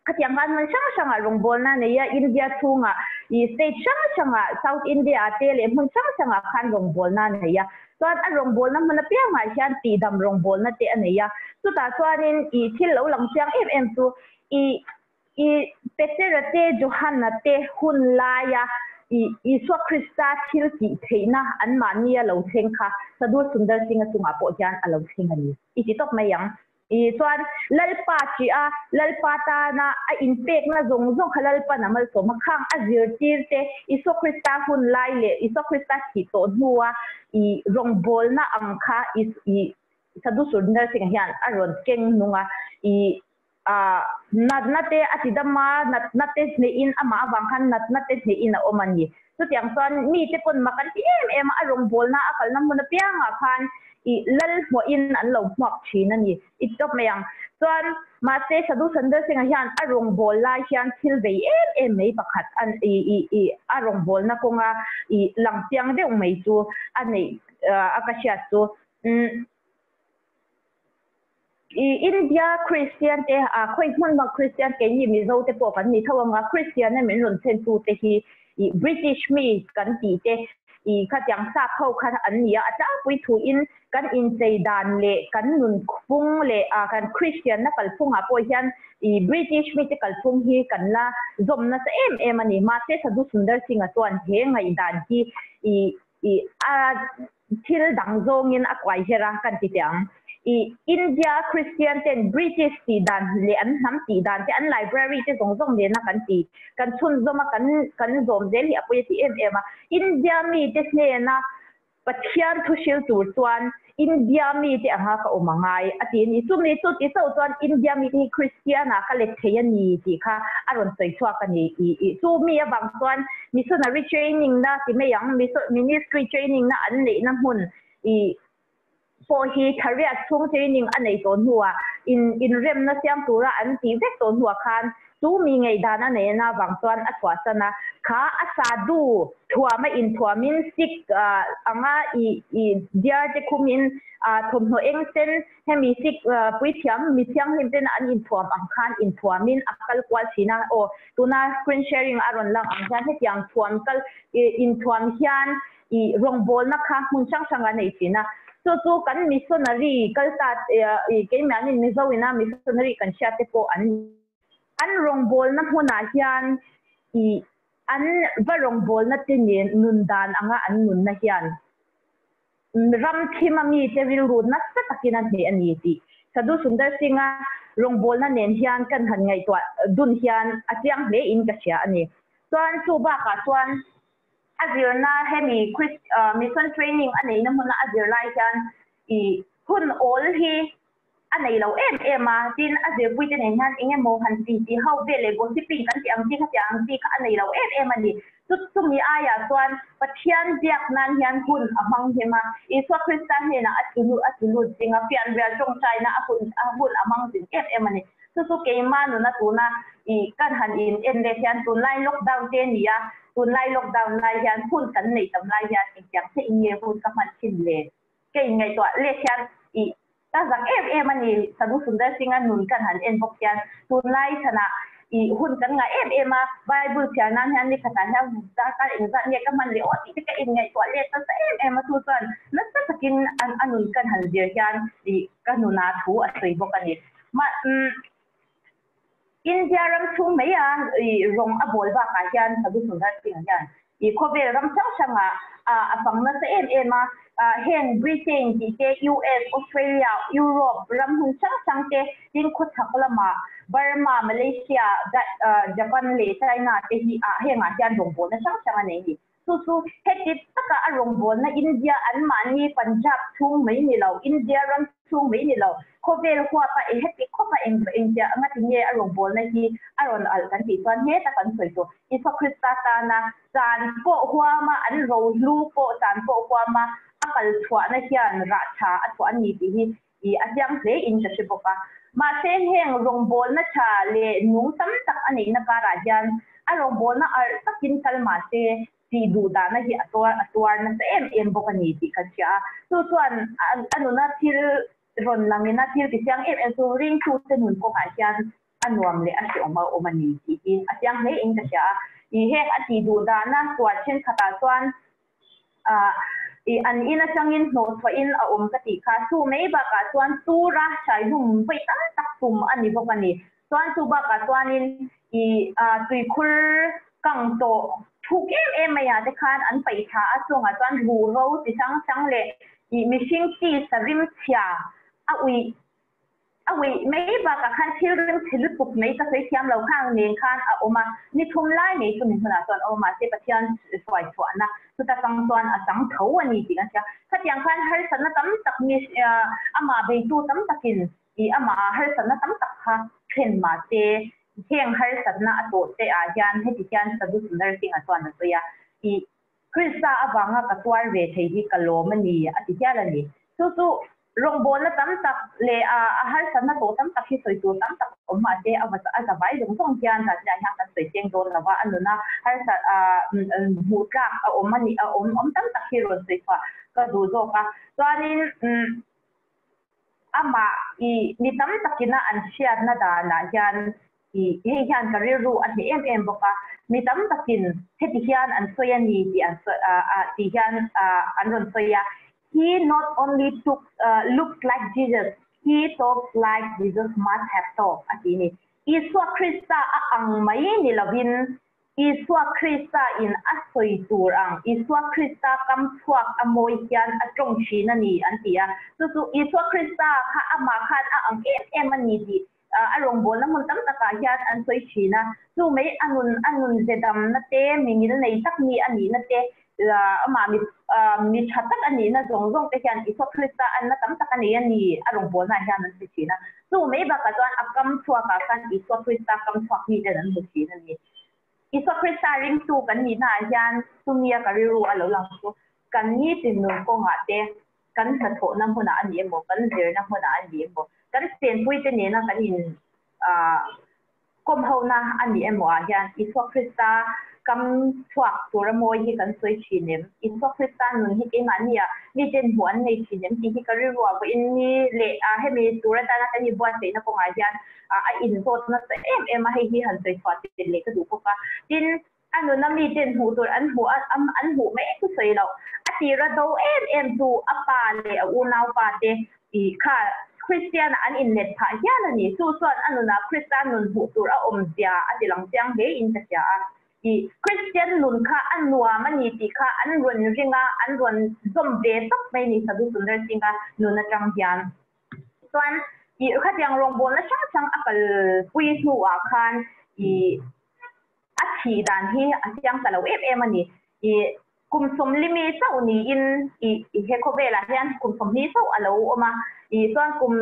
khatiang khan hmun hrang hrangah rawngbawlna a nei a, India chhungah ih state hrang hrangah South India ah te leh hmun hrang hrangah khan rawngbawlna a nei a. Chuan a rawngbawlna hmun apiangah hian tihdam rawngbawlna te a nei a. Chutah chuanin ih thil lo lang chiang em em chu ih ih Petera te Johana te hun laia ih Isua Krista thil tih theihna anmahni a lo thleng kha Sadhu Sundar Singh-a chungah pawh hian a lo thleng a ni. I ti tawp mai ang. I chuan Lalpa ṭih a, Lalpa tana a inpekna zawng zawng kha Lalpan a malsawm a, khang a zirtir te Isua Krista hun lai leh Isua Krista thih tawh hnua i rawngbawlna ang kha i i Sadhu Surinder Singh hian a rawn keng nung a, i a natna te a ti dam a, natna te hnehin amah avang khan natna te hnehin a awm a ni. Chutiang chuan mite pawn mak an ti em em a, a rawngbawlna a kalna hmun apiangah khan i lal hmuahin an lo hmuak thin a ni. I ti tawp mai ang. Chuan mahse Sadhu Sundar Singh-a hian a rawngbâwl lai hian thil vei em em mai pakhat a i i i a rawngbâwlna kawnga i lang chiang deuh mai chu a neih a ka hriat chu. Umm i India Kristian te a khawi hmun hma Kristian keini Mizo te pawh kan ni tho anga Kristian a min rawn thlen tu te hi i British mi kan tih te i khatiang sap ho kha an ni a, a tlangpui thu in kan inchei dan leh kan nun phung leh a kan Kristian na kalphung ah pawh hian i British mi te kalphung hi kan la zawm nasa em em a ni. Mahse Sadhu Sundar Singh-a chuan he ngaihdan hi i i a thil dang zawngin a kuai her a kan ti teh ang. I India Christian ten British tih dan leh an hnam tih dan te an library te zawng zawng nena kan ti kan chhunzawm a kan kan zawm zel hi a pawi a ti em em a. India mi te hnena Pathian thu hril tur chuan India mi te anga ka awm a ngai a ti a ni. Chumi chu ti chauh chuan India mi te hi Christian ah ka let thei a ni tih kha a rawn sawi chhuak a ni. I i chu mi avang chuan Missionary training na ti mai ang, ministry training na an neihna hmun i pawh hi thariat chhung training a nei tawh hnuah in inremna siam tura an tih vek tawh hnuah khan chu mi ngaihdan a neihna avang chuan a chhuahsan a. Kha a sadhu thuama inthuamin Sikh anga i i diar te khumin thawmhnaw eng sen hemi Sikh puithiam mi thianghlim tena an inthuam ang khan inthuamin a kal kual thin a. Aw tuna screen sharing a rawn lang ang hian hetiang thuam kal inthuam hian i rawngbawlna kha hmun hrang hrang a nei thin a. Chu chu kan missionary kal ta keimahni Mizo ina missionary kan hriat te pawh an An rawngbawlna hmunah hian i an va rawngbawlna te nen nun dan anga an nunna hian ram thima mite rilru nasa takin a hneh a ni tih Sadhu Sundar Singh-a rawngbawlna nen hian kan han ngaihtuah dun hian a chiang hle in ka hria a ni. Chuan chu bakah chuan a zirna hemi Mission Training a neihna hmuna a zir lai hian i hun awl hi a nei lo em em a, tin a zirpuite nen hian eng emaw han ti ti ho vel leh gossiping kan tih ang chi kha tih ang chi kha a nei lo em em a ni. Chu chumi aiah chuan Pathian biak nan hian hun a hmang hnem a, Isua Krista hnenah a tlu a tlu lut zing a, fianrial tawngtaina a hun a hun a hmang zing em em a ni. Chu chu keimah nuna tuna i kan han in en let hian tunlai lockdown te a ni a, tunlai lockdown lai hian hun kan neih tam lai hian engtiang theih nge hun ka hman thin le? Ka inngaihtuah let hian i ka zak em em a ni. Sadhu Sundar Singh-a nun kan han en bawk hian tunlai chhanah i hun kan ngah em em a, Bible chhiar nan hian ni khatah hian darkar engzat nge ka hman leh aw tih te ka inngaihtuah let nasa em em a, chu chuan nasa takin a nun kan han zir hian i ka nuna thu a sawi bawk a ni. Mah India ram chhung mai a i rawng a bawl bakah hian Sadhu Sundar Singh hian i khawvel ram hrang hrangah a fang nasa em em a, heng Britain tih te, US, Australia, Europe ram hmun hrang hrang te, tin khawchhak lamah Burma, Malaysia, Japan leh China te hi hengah hian rawngbawlna hrang hrang a nei a ni. Chu chu heti taka a rawngbawlna India anmahni Punjab chhung mai ni lo, India ram chhung mai ni lo, khawvel huapa e heti khawpa eng engtia anga ti nge a rawngbawlna hi a rawn alh kan tih chuan heta kan sawi tawh Isua Krista tana chan pawh huama an rohlu pawh chan pawh huama a kal chhuahna hian rah tha a chhuah a ni tih hi i a chiang hle in ka hre bawk a. Mahse heng rawngbawlna tha leh nung tam tak a neihna karah hian a rawngbawlna arh takin kal mahse tih duh dahna hi a tuar a tuar nasa em em bawk a ni tih kan hria a. Chu chuan a nuna thil rawn langin a thil ti chiang em em chu ringtute nun kawngah hian a nuam leh a hrehawm a awm a ni tih hi a chiang hle in ka hria a. I heng a tih duh dahna tuar thenkhatah chuan I an in atangin hnawhchhuahin a awm ka tih kha. Chu mai bakah chuan tura hrai hlum vawi tam tak tum a ni bawk a ni. Chuan chu bakah chuanin i tuikhur kang tawh thuk em em maiah te khan an paih thla a, chungah chuan ruhro chi hrang hrang leh i mihring chi sarim chhia a uih A uih mai bakah khan thil rim chhe lutuk mai ka sawi thiam lo khang nen khan a awm a, ni thum lai mai chu mi hmunah chuan awm a, mahse Pathian hruai chhuahna chuta tang chuan a chang tho a ni tih kan hria. Khatiang khan harsatna tam tak mi amah beitu tam takin ih amah harsatna tam tak kha thlen mahse heng harsatna a tawh te ah hian heti hian Sadhu Sundar Singh-a chuan a sawi a, ih Krista avanga ka tuar ve thei hi ka lawm a ni a ti hial a ni. Chu chu Rawngbawlna tam tak leh a harsatna tawh tam tak hi sawi tur tam tak awm mah se a va a za vai zawng zawng hian zan hian kan sawi cheng dawn lo va, a nuna harsat hmuh tlak a awm a nih a awm awm tam tak hi rawn sawi chhuah ka duh zawk a. Chuanin amah i mi tam takina an hriatna danah hian i hei hian ka rilru a hneh em em bawk a, mi tam takin heti hian an sawi a ni tih an sawi tih hian an rawn sawi a, He not only took looks like Jesus, he talks like Jesus must have talked a ti ni. Isua Krista a ang mai ni lovin Isua Krista in a sawi tur ang, Isua Krista kam chhuak a mawi hian a tawng thin a ni an ti a. Chu chu Isua Krista kha amah khan a ang em em a ni tih a rawngbawlna hmun tam takah hian an sawi thin a, chu mai a nun a nun ze damna te, mi ngil nei tak mi a nihna te, amah mi mi tha tak a nihna zawng zawng te hian Isua Krista anna tam tak a nei a ni a rawngbawlnaah hian an sawi thin a. Chu mai bakah chuan a kam chhuakah khan Isua Krista kam chhuak mi ten an hmu thin a ni. Isua Krista ringtu kan nihnaah hian chumia ka rilru a lo lang chu kan nitin nun kawngah te kan hnathawhna hmunah a ni emaw, kan zirna hmunah a ni emaw, kan chenpuite nena kan in Kawm hona a ni emaw ah hian Isua Krista kam chhuak tura mawi hi kan sawi thin em? Isua Krista nun hi keimahni ah miten hmuh an nei thin em tih hi ka rilru ah vawiin ni leh hemi tur atana kan inbuatsaihna kawngah hian a inzawt nasa em em a, hei hi han sawi chhuah tel leh ka duh bawk a. Tin, a nuna miten hmuh tur an hmuh a, an hmuh mai chu sawi loh. A tira do em em chu a pa leh a unaupa te i kha Kristian ah an inlet phah hial a ni. Chu chuan a nunah Krista nun hmuh tur a awm zia a ti lang chiang hle in ka hria a. I Kristian nun kha a nuam a ni tih kha an rawn ring a, an rawn zawm ve tawp mai a ni Sadhu Sundar Singh-a nun atang hian. Chuan i khatiang rawngbawlna hrang hrang a kalpui hnuah khan i a thih dan hi a chiang ta lo em em a ni. I kum sawmlimi chauh niin i he khawvelah hian kum sawmhnih chauh a lo awm a. I chuan kum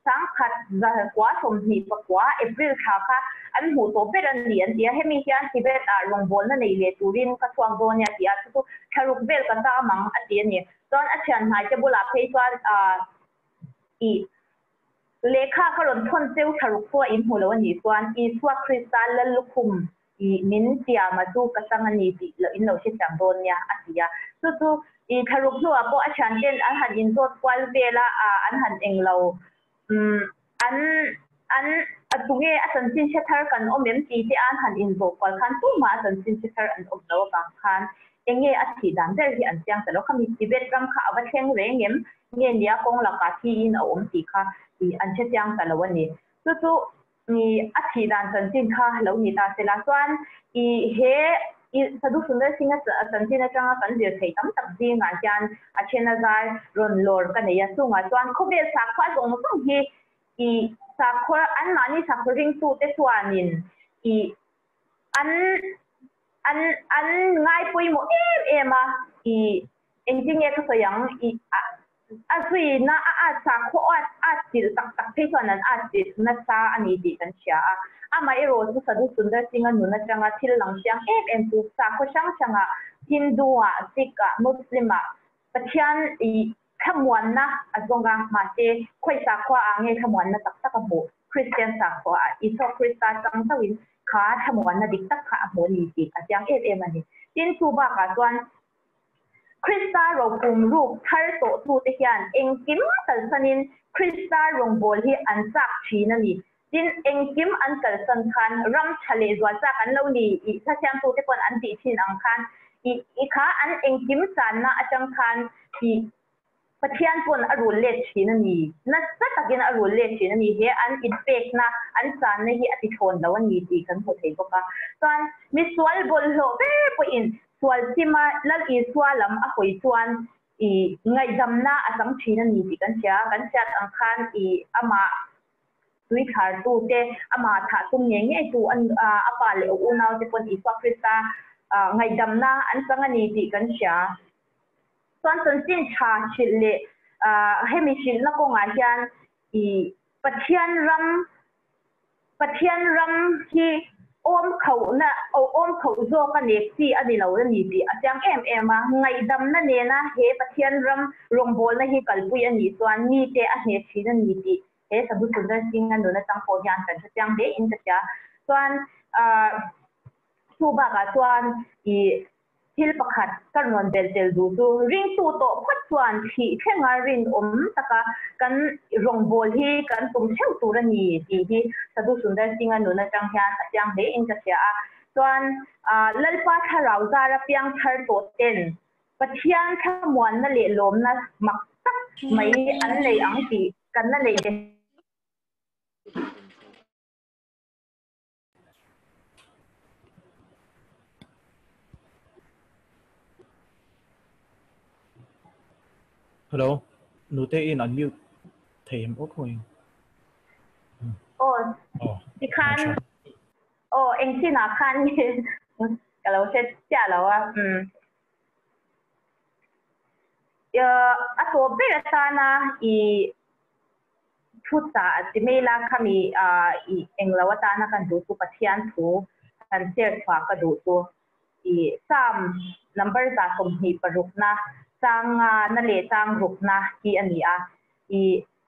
sangkhat za kua sawmhnih pakua April thla kha an hmuh tawh ber a ni an ti a. Hemi hian Tibet ah rawngbawlna nei leh turin ka chhuak dawn nia ti a, chu chu thlaruk vel ka tam ang a ti a ni. Chuan a thian hnaite bulah phei chuan i Lehkha ka rawn thawn cheu thla ruk pawh a inhmu lo a nih chuan Isua Krista Lallukhum i min tiama chu ka chang a ni tih loh in lo hrethiam dawn nia a ti a. Chu chu i thla ruk hnuah pawh a thianten an han inzawt kual vel a, an han eng lo umm an an a tunge a chanchin hre thar kan awm em tih te an han inzawh kual khan tumah a chanchin hre thar an awm lo avang khan enge a thih dan ber hi an chiang ta lo. Khami Tibet ram kha a va thleng reng em? Nge nia kawng lakah thiin a awm tih kha ih an hre chiang ta lo a ni. Chu chu ih a thih dan chanchin kha lo ni ta se la chuan ih he ih Sadhu Sundar Singh a chanchin atanga kan zir theih tam tak zingah hian a then a zar rawn lawr ka nei a. Chungah chuan khawvel sakhua zawng zawng hi ih sakhua anmahni sakhua ringtute chuanin ih an an an ngai pawimawh em em a ih Engtin nge ka sawi ang? I a zuina a at sakhaw at at chilh tak tak phei chuan an at chilh nasa a ni tih kan hria a. Amaherawh chu Sadhu Sundar Singh-a nun atanga thil lang chiang em em chu sakhaw hrang hrangah Hindu-ah, Sikh-ah, Muslim-ah Pathian i thlamuanna a zawng a, mahse khawi sakhua ah nge thlamuanna tak tak a hmuh? Kristian sakhua ah Isua Krista chang chauhin kha thlamuanna dik tak kha a hmu a ni tih a chiang em em a ni. Tin, chu bakah chuan Krista ropum ruk thar tawhtute hian engkim kalsanin Krista rawngbâwl hi an châk ṭhîn a ni. Tin, engkim an kalsan khân ram ṭha leh zual châk an lo ni i hla-siamtute paw'n an tih ṭhîn ang khân i i kha an engkim chânna aṭang khân i Pathian pawn a rul let thin a ni. Nasa takin a rul let thin a ni. He an inpekna, an channa hi a ti thawn lo a ni tih kan hmu thei bawk a. Chuan mi sual bawlhhlawh ber pawhin sual chima Lal Isua lam a hawi chuan i ngaihdamna a chang thin a ni tih kan hria. Kan hriat ang khan i amah tui thlartu te, amah thah tum ngei ngei tu a pa leh a unau te pawn Isua Krista ngaihdamna an chang a ni tih kan hria. Chuan chanchin tha hrilh leh hemi hrilhna kawngah hian i Pathian ram Pathian ram hi awm khauhna awm khauh zawk a nek chi a ni lo a ni tih a chiang em em a. Ngaihdamna nena he Pathian ram rawngbawlna hi kalpui a nih chuan mite a hneh thin a ni tih he Sadhu Sundar Singh-a nun atang pawh hian kan hre chiang hle in ka hria. Chuan chu bakah chuan i Thil pakhat ka rawn belh tel duh chu ringtu tawh phawt chuan thih thlenga rinawm taka kan rawngbâwl hi kan tum theuh tur a ni tih hi Sadhu Sundar Singh-a nun atang hian a chiang hle in ka hria a. Chuan Lalpa thlarau zara piang thar tawh ten Pathian thlamuanna leh lawmna mak tak mai an nei ang tih kan la neih ve. Hello, nute in unmute thei em awk hawi. Aw, tikhan aw eng chinah khan nge ka lo hre chiah lo a. A tawp ber atana i Thu chah ti mai la khami i englo atana kan duh chu Pathian thu kan share chhuah ka duh chu i Psalm number 26 na chang nga na leh chang ruk na hi a ni a. I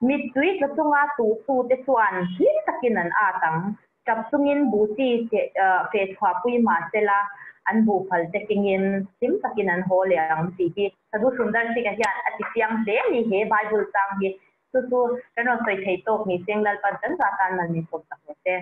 mittui tla chunga tuhtute chuan hlim takin an at ang. Tap chungin buh chi feh chhuahpui mah sela, an buh phal te kengin hlim takin an haw leh ang tih hi Sadhu Sundar Singh-a hian a ti chiang hle a ni. He Bible chang hi chu chu kan rawn sawi thei tawk ni seng Lalpan kan zah tan man min sawm tak rawh se.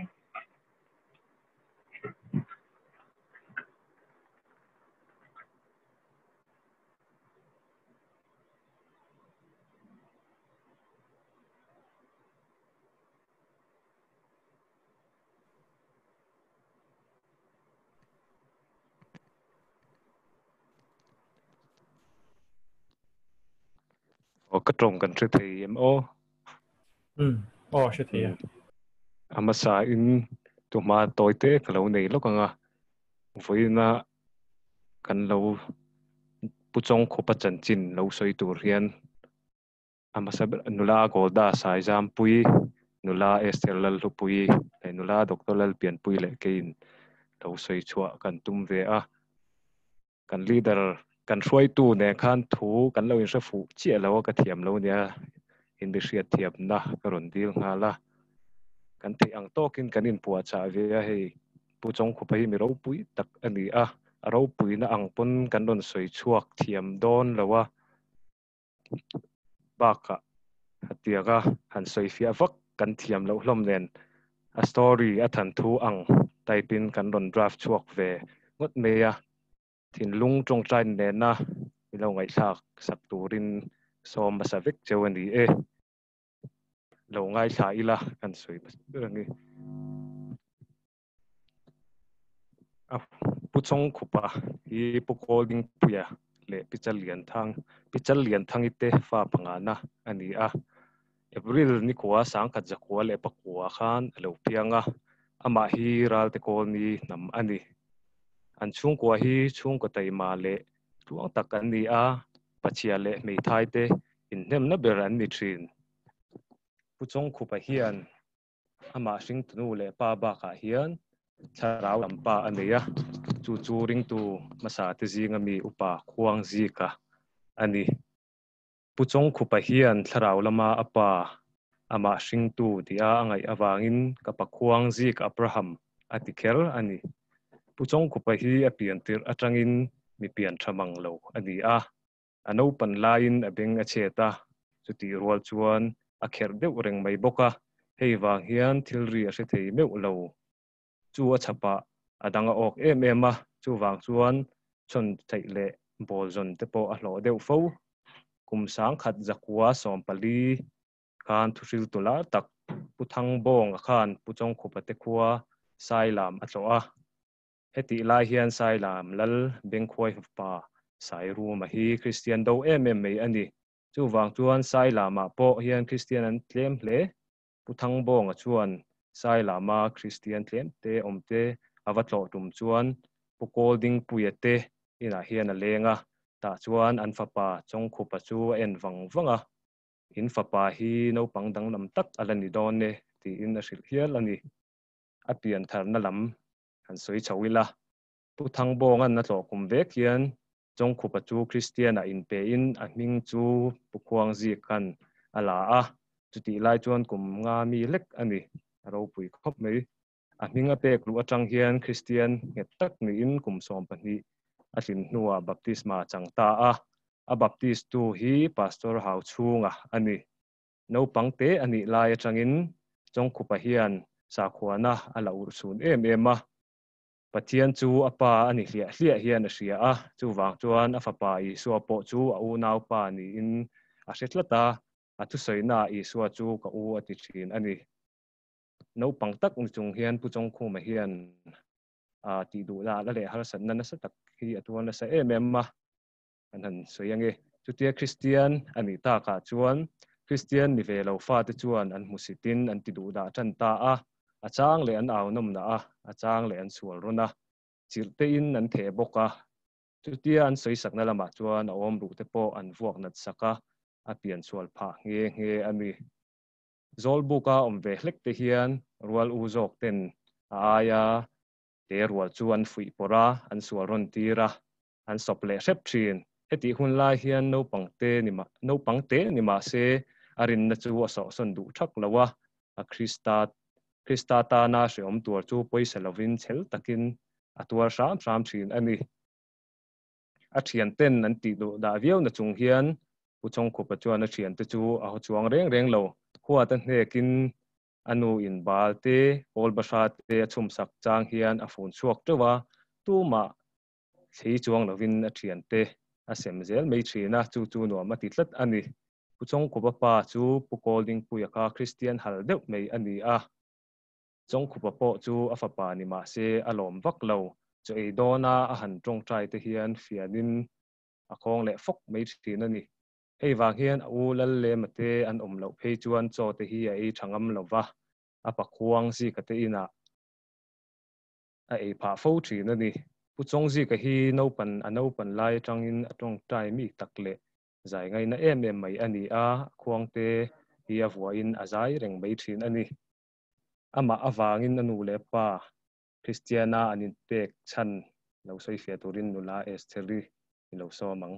Aw ka tawng kan hre thei em aw? Um, aw hre thei a. A hmasa in tuhma tawi te ka lo nei lawk ang a, vawiina kan lo Pu Chawngkhupa chanchin lo sawi tur hian A hmasa ber nula Golda Saizampuii, nula Esther Lalhlupuii leh nula Doctor Lalpianpuii leh keiin lo sawi chhuah kan tum ve a. Kan leader, kan hruaitu nen khan thu kan lo inhre fuh chiah lo a, ka thiam lo nia in mi hriatthiamna ka rawn dil nghal a. Kan theih ang tawkin kan inpuahchah ve a, hei Pu Chawngkhupa hi mi ropui tak a ni a, a ropuina ang pawn kan rawn sawi chhuak thiam dawn lo a. Bakah hetianga han sawi fiah vak kan thiam loh hlawm nen a story a than thu ang type in kan rawn draft chhuak ve ngawt mai a, thinlung tawngtai nena min lo ngaihthlak sak turin sawm hmasa vek cheu a ni e. Lo ngaithla ila kan sawi hmasa ber a ni. A Pu Chawngkhupa hi Pu Kawldingpuia leh Pi Challianthang, Pi Challianthangi te fa pangana a ni a. April nikua sangkhat zakua leh pakua khan a lo piang a, amah hi Ralte Kawlni hnam a ni. An chhungkua hi chhungkaw taima leh tluang tak an ni a, pachhia leh hmeithai te inhnemna ber an ni thin. Pu Chawngkhupa hian Amah hringtunu leh pa bakah hian thlarau lam pa a nei a, chu chu ringtu hmasa te zinga mi upa Khuang Zika a ni. Pu Chawngkhupa hian thlarau lama a pa amah hringtu tia a ngaih avangin ka pa Khuang Zik Abraham a ti kher a ni. Pu Chawngkhupa hi a pian tirh atangin mi pian tha mang lo a ni a. A naupan laiin a beng a chhet a, chutih rual chuan a kherh deuh reng mai bawk a, hei vang hian thil ri a hre thei meuh lo. Chu a chhapah a dang a awk em em a, chuvang chuan chhawn theih leh bawl zawn te pawh a hlawh deuh fo. Kum sangkhat zakua 14 khan thuhriltu lar tak Pu Thangbawng a khan Pu Chawngkhupa te khua Sailam a tlawh a. Hetih lai hian Sailam Lal Bengkhuai fapa Sairuma hi Kristian do em em mai a ni. Chuvang chuan Sailamah pawh hian Kristian an tlem hle. Pu Thangbawnga chuan Sailama Kristian tlem te awm te a va tlawh tum chuan Pu Kawldingpuia te inah hian a leng a, tah chuan an fapa Chawngkhupa chu a en vang vang a. In fapa hi naupang danglam tak a la ni dawn e tiin a hrilh hial a ni. A piantharna lam han sawi chho ila. Pu Thangbawnga'n a tlawh kum vek hian Chawngkhupa chu Kristian-ah inpein a hming chu Pu Khuangzika'n a la a, chutih lai chuan kum nga mi lek a ni, a ropui khawp mai. A hming a pek luh atang hian Kristian nghet tak niin kum 12 a tlin hnuah baptisma a chang ta a, a baptistu hi Pastor Hauchhunga a ni. Naupang te a nih lai atangin Chawngkhupa hian sakhuana a la urhsun em em a. Pathian chu a pa a ni hliah hliah hian a hria a, chuvang chuan a fapa Isua pawh chu a unaupa niin a hre tlat a, a thusawiinaah Isua chu ka u a ti thin a ni. Naupang tak ni chung hian Pu Chawngkhuma hian a tih duh lah la leh harsatna nasa tak hi a tuar nasa em em a. An han sawi ange. Chutia Kristian a nih takah chuan Kristian ni ve lo fate chuan an hmusitin an ti duhdah tan ta a, a chang leh an au nawmna a, a chang leh an sual rawn a, chirh tein an theh bawk a. Chutia an sawi sakna lamah chuan a awm ruh te pawh an vuak nat sak a, a pian sual phah nghe nghe a ni. Zawlbuka awm ve hlek te hian rual u zawk ten a aia te rual chu an fuih pawrh a, an sual rawn tir a, an sawp leh hrep thin. Hetih hun lai hian naupang te ni mah, naupang te ni mah se a rinna chu a sawhsawn duh thak lo a, a Krista Krista tana hreawm tuar chu pawisa lovin chhel takin a tuar hram hram thin a ni. A thianten an tih duh dah viau na chung hian Pu Chawngkhupa chuan a thiante chu a haw chuang reng reng lo. Huat a hnekin a nu in bal te, kawl bahra te a chhumsak chang hian a fun chhuak teuh a, tumah Thli chuang lovin a thiante a sem zel mai thin a, chu chu nuam a ti tlat a ni. Pu Chawngkhupa pa chu Pu Kawldingpuia kha Kristian hal deuh mai a ni a. Chawngkhupa pawh chu a fapa ni mah se a lawm vak lo. Chaw ei dawna a han tawngtai te hian fianin a khawng leh fawk mai thin a ni. Hei vang hian a u Lal Lema te an awm loh phei chuan chaw te hi a ei tha ngam lo va, a pakhuang zika te inah a ei phah fo thin a ni. Pu Chawngzika hi naupan a naupan lai atangin a tawngtai mi tak leh zai ngaina em em mai a ni a, a khuangte hi a vuahin a zai reng mai thin a ni. Amah avangin a nu leh pa Kristiana an inpek chhan lo sawi fiah turin nula Estheri i lo sawm ang.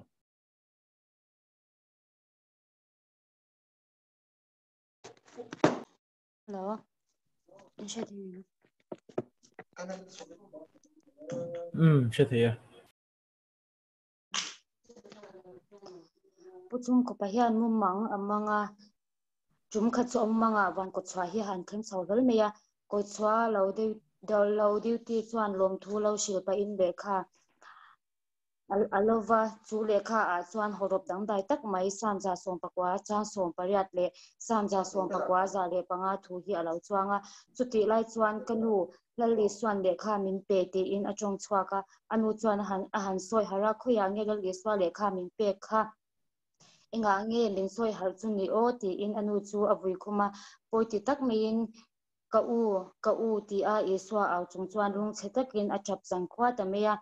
Hello. In hre thei em? Hre thei e. Pu Chhungkawpa hian mumang a mang a, tum khat chu a mumang ah van kawtchhuah hi a han thleng chho hlawl mai a, kawtchhuah lo lo duty chuan lawmthu lo hrilh pahin lehkha A lova, chu lehkha ah chuan hawrawp dangdai tak mai Samza sawmpakua chang sawmpariat leh Samza sawmpakua za leh panga thu hi a lo chuang a. Chutih lai chuan ka nu Lal Isua'n lehkha min pe tiin a tawng chhuak a, a nu chuan a han a han sawi harh a, khawiah nge Lal Isua lehkha min pek kha? Engah nge min sawi harh chu ni aw? tiin a nu chu a vui khum a, pawi ti tak maiin ka u, ka u ti a Isua au chung chuan lungchhe takin a tap zan khua ta mai a.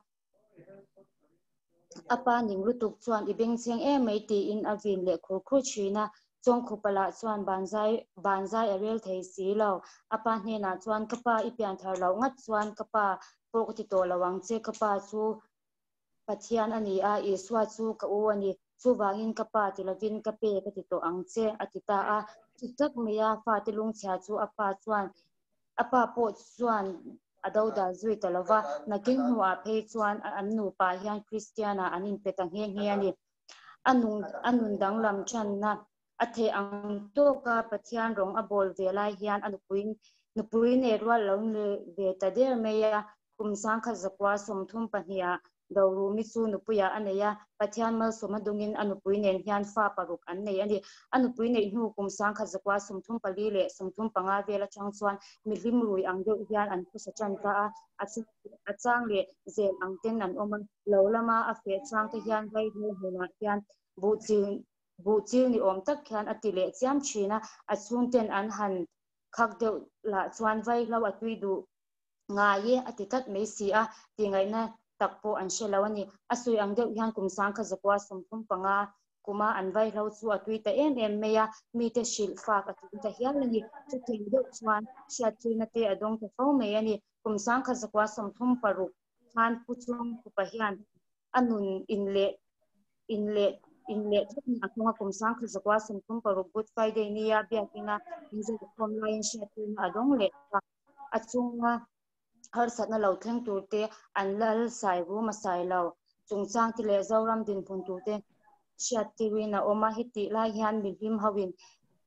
A pa ning lutuk chuan i bengchheng em mai tiin a vin leh khur khur thin a, Chawngkhupa lah chuan banzai banzai a rel thei si lo. A pa hnenah chuan ka pa i pian thar loh ngat chuan ka pa pawh ka ti tawh lo ang che, ka pa chu Pathian a ni a, Isua chu ka u a ni, chuvangin ka pa ti lovin ka pe ka ti tawh ang che a ti ta a. Chu tak maia fate lungchhia chu a pa chuan A pa pawh chuan a dodal zui ta lo va, nakin hnuah phei chuan an nupa hian Kristian-ah an inpe ta nghe nghe a ni. A nung a nun danglam channa a theih ang tawka Pathian rawng a bawl ve lai hian a nupui nupui nei rual lo ni ve ta der mai a, kum sangkhat zakua 32ah Dorumi chu nupuiah a nei a, Pathian malsawm a dungin a nupui nen hian fa paruk an nei a ni. A nupui neih hnu kum 1134 leh 35 vel atang chuan mihlim rui ang deuh hian an phusa tan ta a, a chang leh zel ang ten an awm a, lo lama a feh chang te hian vaihlo hmunah hian buhchil buhchil ni awm tak hian a ti leh chiam thin a, a chhungten an han khak deuh lah chuan vaihlo a tui duh ngai e a ti tlat mai si a, tihngaihna tak pawh an hre lo a ni. A sawi ang deuh hian kum 1135 kuma an vaihlo chu a tui ta em em mai a, mite hrilh fak a tum ta hial a ni. Chutiang deuh chuan hriattirna te a dawng ta fo mai a ni. Kum 1136 khan Pu Chawngkhupa hian a nun in leh in leh in leh thawkna a hmang a, kum 1136 Good Friday nia biakina inzawhkhawm laiin hriattirna a dawng leh ta. A chunga harsatna lo thleng turte an lal sai rum a sai lo. Chungchangte leh Zoram dinhmun turte hriattirin a awm a, hetih lai hian mihlim hoin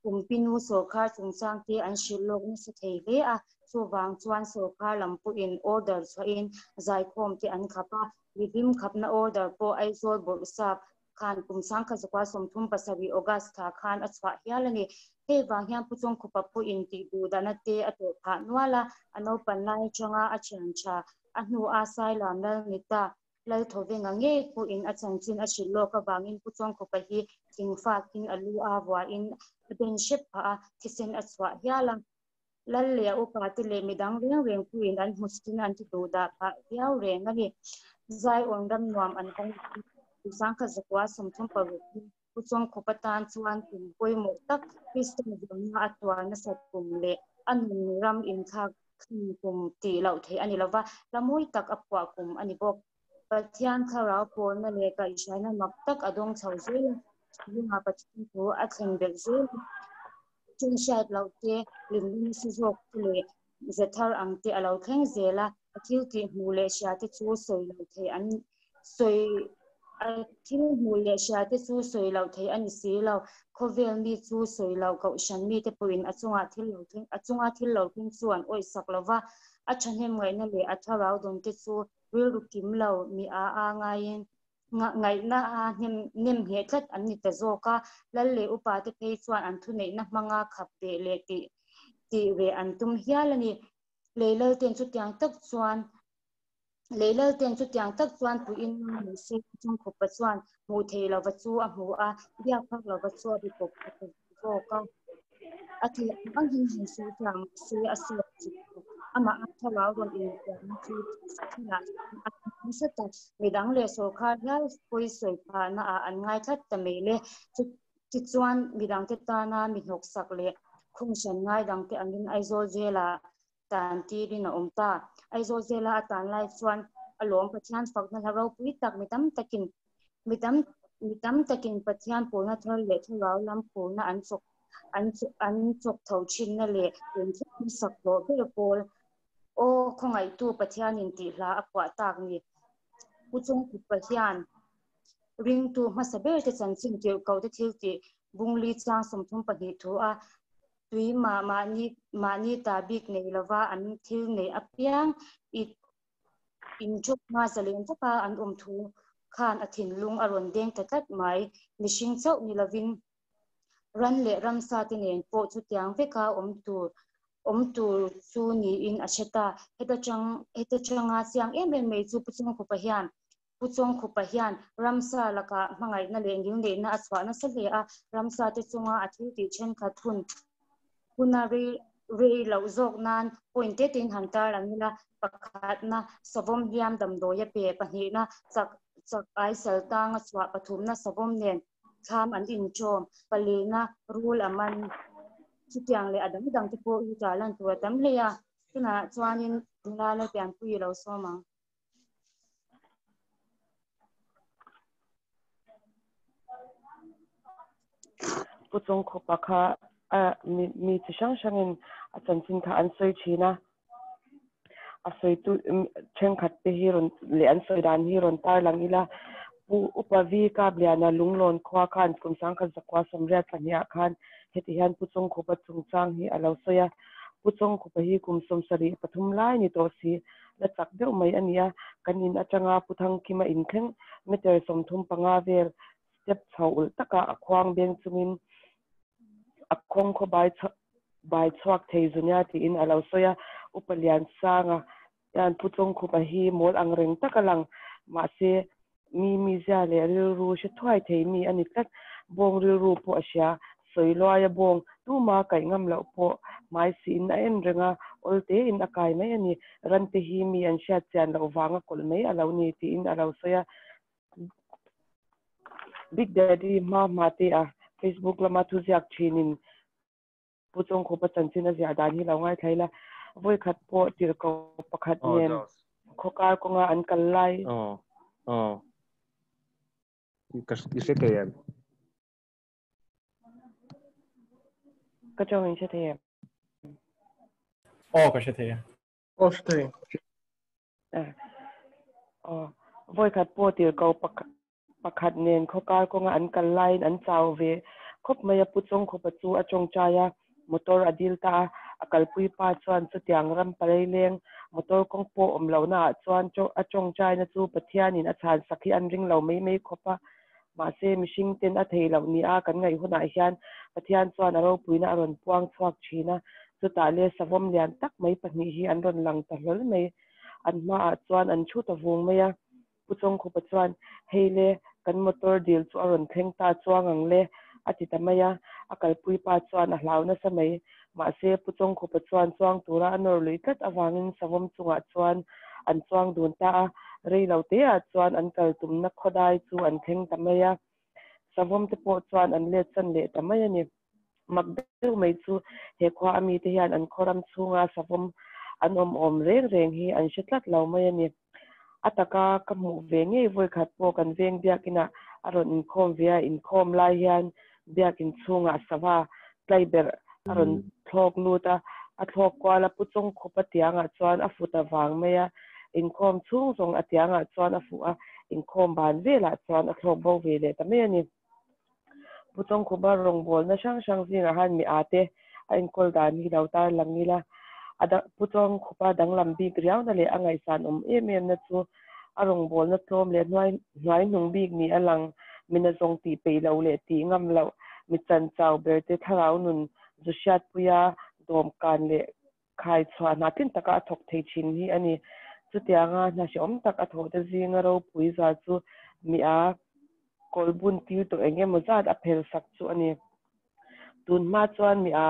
Kumpinu sawrkar chungchangte an hrilh lawk nasa thei hle a, chuvang chuan sawrkar lam pawhin order chhuahin zaikhawmte an khap a, mihlim khapna order pawh Aizawl Bawrhsap khan kum 1937 August thla khan a chhuah hial a ni. Hei vang hian Pu Chawngkhupa pawhin tih duh dahna te a tawh phah nual a, a naupan lai atanga a thian tha a hnu a Sailam Lal ni ta Lal Thawvenga ngei pawhin a chanchin a hrilh lawk avangin Pu Chawngkhupa hi thingfakin a lu a vuahin a ben hrep phah a, thisen a chhuah hial a. Lal leh a upa te leh midang reng reng puiin an hmusitin an ti duh dah phah viau reng a ni. Zion ram nuam an kawng chu 1936 hi Pu Chawngkhupa tan chuan kum pawimawh tak Kristian zawmna a tuar nasat kum leh a nun ram inthlak thleng kum tih loh theih a ni lova, hla mawi tak a phuah kum a ni bawk. Pathian thlarau pawlna leh kaihhruaina mak tak a dawng chho zel a, chhunga Pathian thu a thlen belh zel a. Ṭhen hriat loh te, limna nasa zawk te leh ze thar ang te a lo thleng zel a, a thil tih hmuh leh hria te chu sawi loh theih an sawi a thil hmuh leh hria te chu sawi loh theih a ni si lo. Khawvel mi chu sawi loh kohhran mite pawhin a chungah thil lo thleng a chunga thil lo thleng chu an awihsak lo va, a thahnem ngaihna leh a thlarau dawn te chu rilru kim lo mi a a ngaiin ngaihna a hnem nem ngheh tlat an ni ta zawk a. Lal leh upa te phei chuan an thuneihna hmanga khap beh leh tih tih reh an tum hial a ni. Leilal ten chutiang tak chuan Leilal ten chutiang tak chuan puiin ni se Chungkhupa chuan hmuh theih lova chu a hmu a, biak phak lova chu a bi pawp ta zawk a. A theih ang angin han sawi tlang se a sawt chu amah a thlarau rawn inpianna chu thil ah a nasa tak midang leh sawrkhar hial pawi sawi phahna ah an ngai tlat ta mai le. Tichuan midangte tana mi hnawksak leh khung hran ngai dangte angin Aizawl Jail ah tan tirin a awm ta. Aizawl Jail-a a tan lai chuan a lawm Pathian fakna hla ropui tak mi tam takin mi tam mi tam takin Pathian pawlna thar leh thlarau lam pawlna an chawk an an chawk tho thinna leh engthil hmasak hlawh ber pawl Aw khawngaihtu Pathianin tih hla a phuah tak ni. Pu Chungkhupa hian ringtu hmasa ber te chanchin tirhkoh te thil tih bungli chang 32 thu a tui mah mahni mahni ta bik nei lova an thil neih apiang i inchawk hma zalen taka an awm thu khan a thinlung a rawn deng ta tlat mai. Mihring chauh ni lovin ran leh ramsa te nen pawh chutiang veka awm tur awm tur chu niin a hre ta. Heta tang heta tanga chiang em em mai chu Pu Chungkhupa hian Pu Chawngkhupa hian ramsa lakah hmangaihna leh ngilneihna a chhuah nasa hle a, ramsa te chunga a thil tih thenkhat hun huna rei rei loh zawk nan point te tein han tar ang ila, pakhatna savawm hliam damdawi a pe, pahnihna chak chak ai sal tang a chhuah, pathumna savawm nen thlam an inṭawm, palina rul a man, chutiang leh a dang dang te pawh hi tarlan tur a tam hle a, tunah chuanin nula Lalpianpuii lo sawm ang. Pu Chawngkhupa kha a mi mi chi hrang hrangin a chanchin kha an sawi thin a, a sawitu thenkhat te hi rawn leh an sawi dan hi rawn tar lang ila Pu Upa Vi Kapliana Lunglawn khua khan kum sangkhat zakua sawmriat pahnih ah khan heti hian Pu Chawngkhupa chungchang hi a lo sawi a, Pu Chawngkhupa hi kum 73 lai ni tawh si la chak deuh mai a ni a, kan in atanga Pu Thangkima inthleng meter 35 vel step chho ulh taka a khuang beng chungin a khawng khaw bai bai chhuak thei zunia tiin a lo sawi a, Upa Liansanga hian Pu Chawngkhupa hi mawl ang reng tak a lang, mahse mi mizia leh rilru hre thuai thei mi a ni tlat, bawng rilru pawh a hria, sawi luaia bawng tuma kaih ngam loh pawh hmai siin a en reng a, awl tein a kai mai a ni, rante hi mi an hriat chian loh vanga kawlh mai a lo ni tiin a lo sawi a. Big Daddy hma hma te a Facebook lama thuziak thinin Pu Chawngkhupa chanchin a ziah dan hi lo ngaithla ila, vawi khat pawh tirhko pakhat nen khawkar kawnga an kal lai. Aw, aw. Ka i hre thei em? Ka tawng in hre thei em? Aw, ka hre thei e. Aw, hre thei. Aw, vawi khat pawh tirhko pakhat nen khawkar kawnga an kal laiin an chau ve khawp mai a, Pu Chawngkhupa chu a tawngtai a, motor a dil ta a, a kalpui pa chuan chutiang ram palei leng motor kawng pawh awm lohna ah chuan a tawngtaina chu Pathianin a chhan sak hi an ring lo mai mai khawp a, mahse mihring ten a thei loh ni a kan ngaih hunah hian Pathian chuan a ropuina a rawn puang chhuak thin a, chutah le savawm lian tak mai pahnih hi an rawn lang ta hlawl mai, an hmaah chuan an thu ta vung mai a. Pu Chawngkhupa chuan, Hei le, kan motor dil chu a rawn thleng ta chuang ang le, a ti ta mai a. A kalpui pa chuan a hlau nasa mai. Mahse, Pu Chawngkhupa chuan chuang tura a nawr lui tlat avangin savawm chungah chuan an chuang dun ta a. Rei lo teah chuan an kal tumna khawdai chu an thleng ta mai a. Savawm te pawh chuan an let chan leh ta mai a ni. Mak deuh mai chu he khua a mite hian an khaw ram chhunga savawm an awm awm reng reng hi an hre tlat lo mai a ni. A taka ka hmuh ve ngei vawi khat pawh kan veng biakinah a rawn inkhawm ve a, inkhawm lai hian biakin chhungah sava tlai ber a rawn thlawk lut a, A thlawk kual a pu chawngkhup a tiangah chuan a fu ta vang mai a, inkhawm chhung zawng a tiangah chuan a fuh a, inkhawm ban velah chuan a thlawk bo ve leh ta mai a ni. Pu Chawngkhupa rawngbawlna hrang hrang zingah khan mi â te a enkawl dan hi lo tar lang ila, a dang Pu Chawngkhupa danglam bik riauna leh a ngaihsan awm em em na chu a rawngbawlna tlawm leh hnuai hnuai hnung bik ni a lang, mina zawng tih peih loh leh tih ngam loh, mi chan chau ber te thlarau nun zu hriatpuia dawmkan leh khai chhuah hna tlin taka a thawk thei thin hi a ni. Chutianga hna hrehawm tak a thawhte zinga ropui zal chu mi a kawl bun tir tawh eng emaw zat a phel sak chu a ni. Tun hma chuan mi a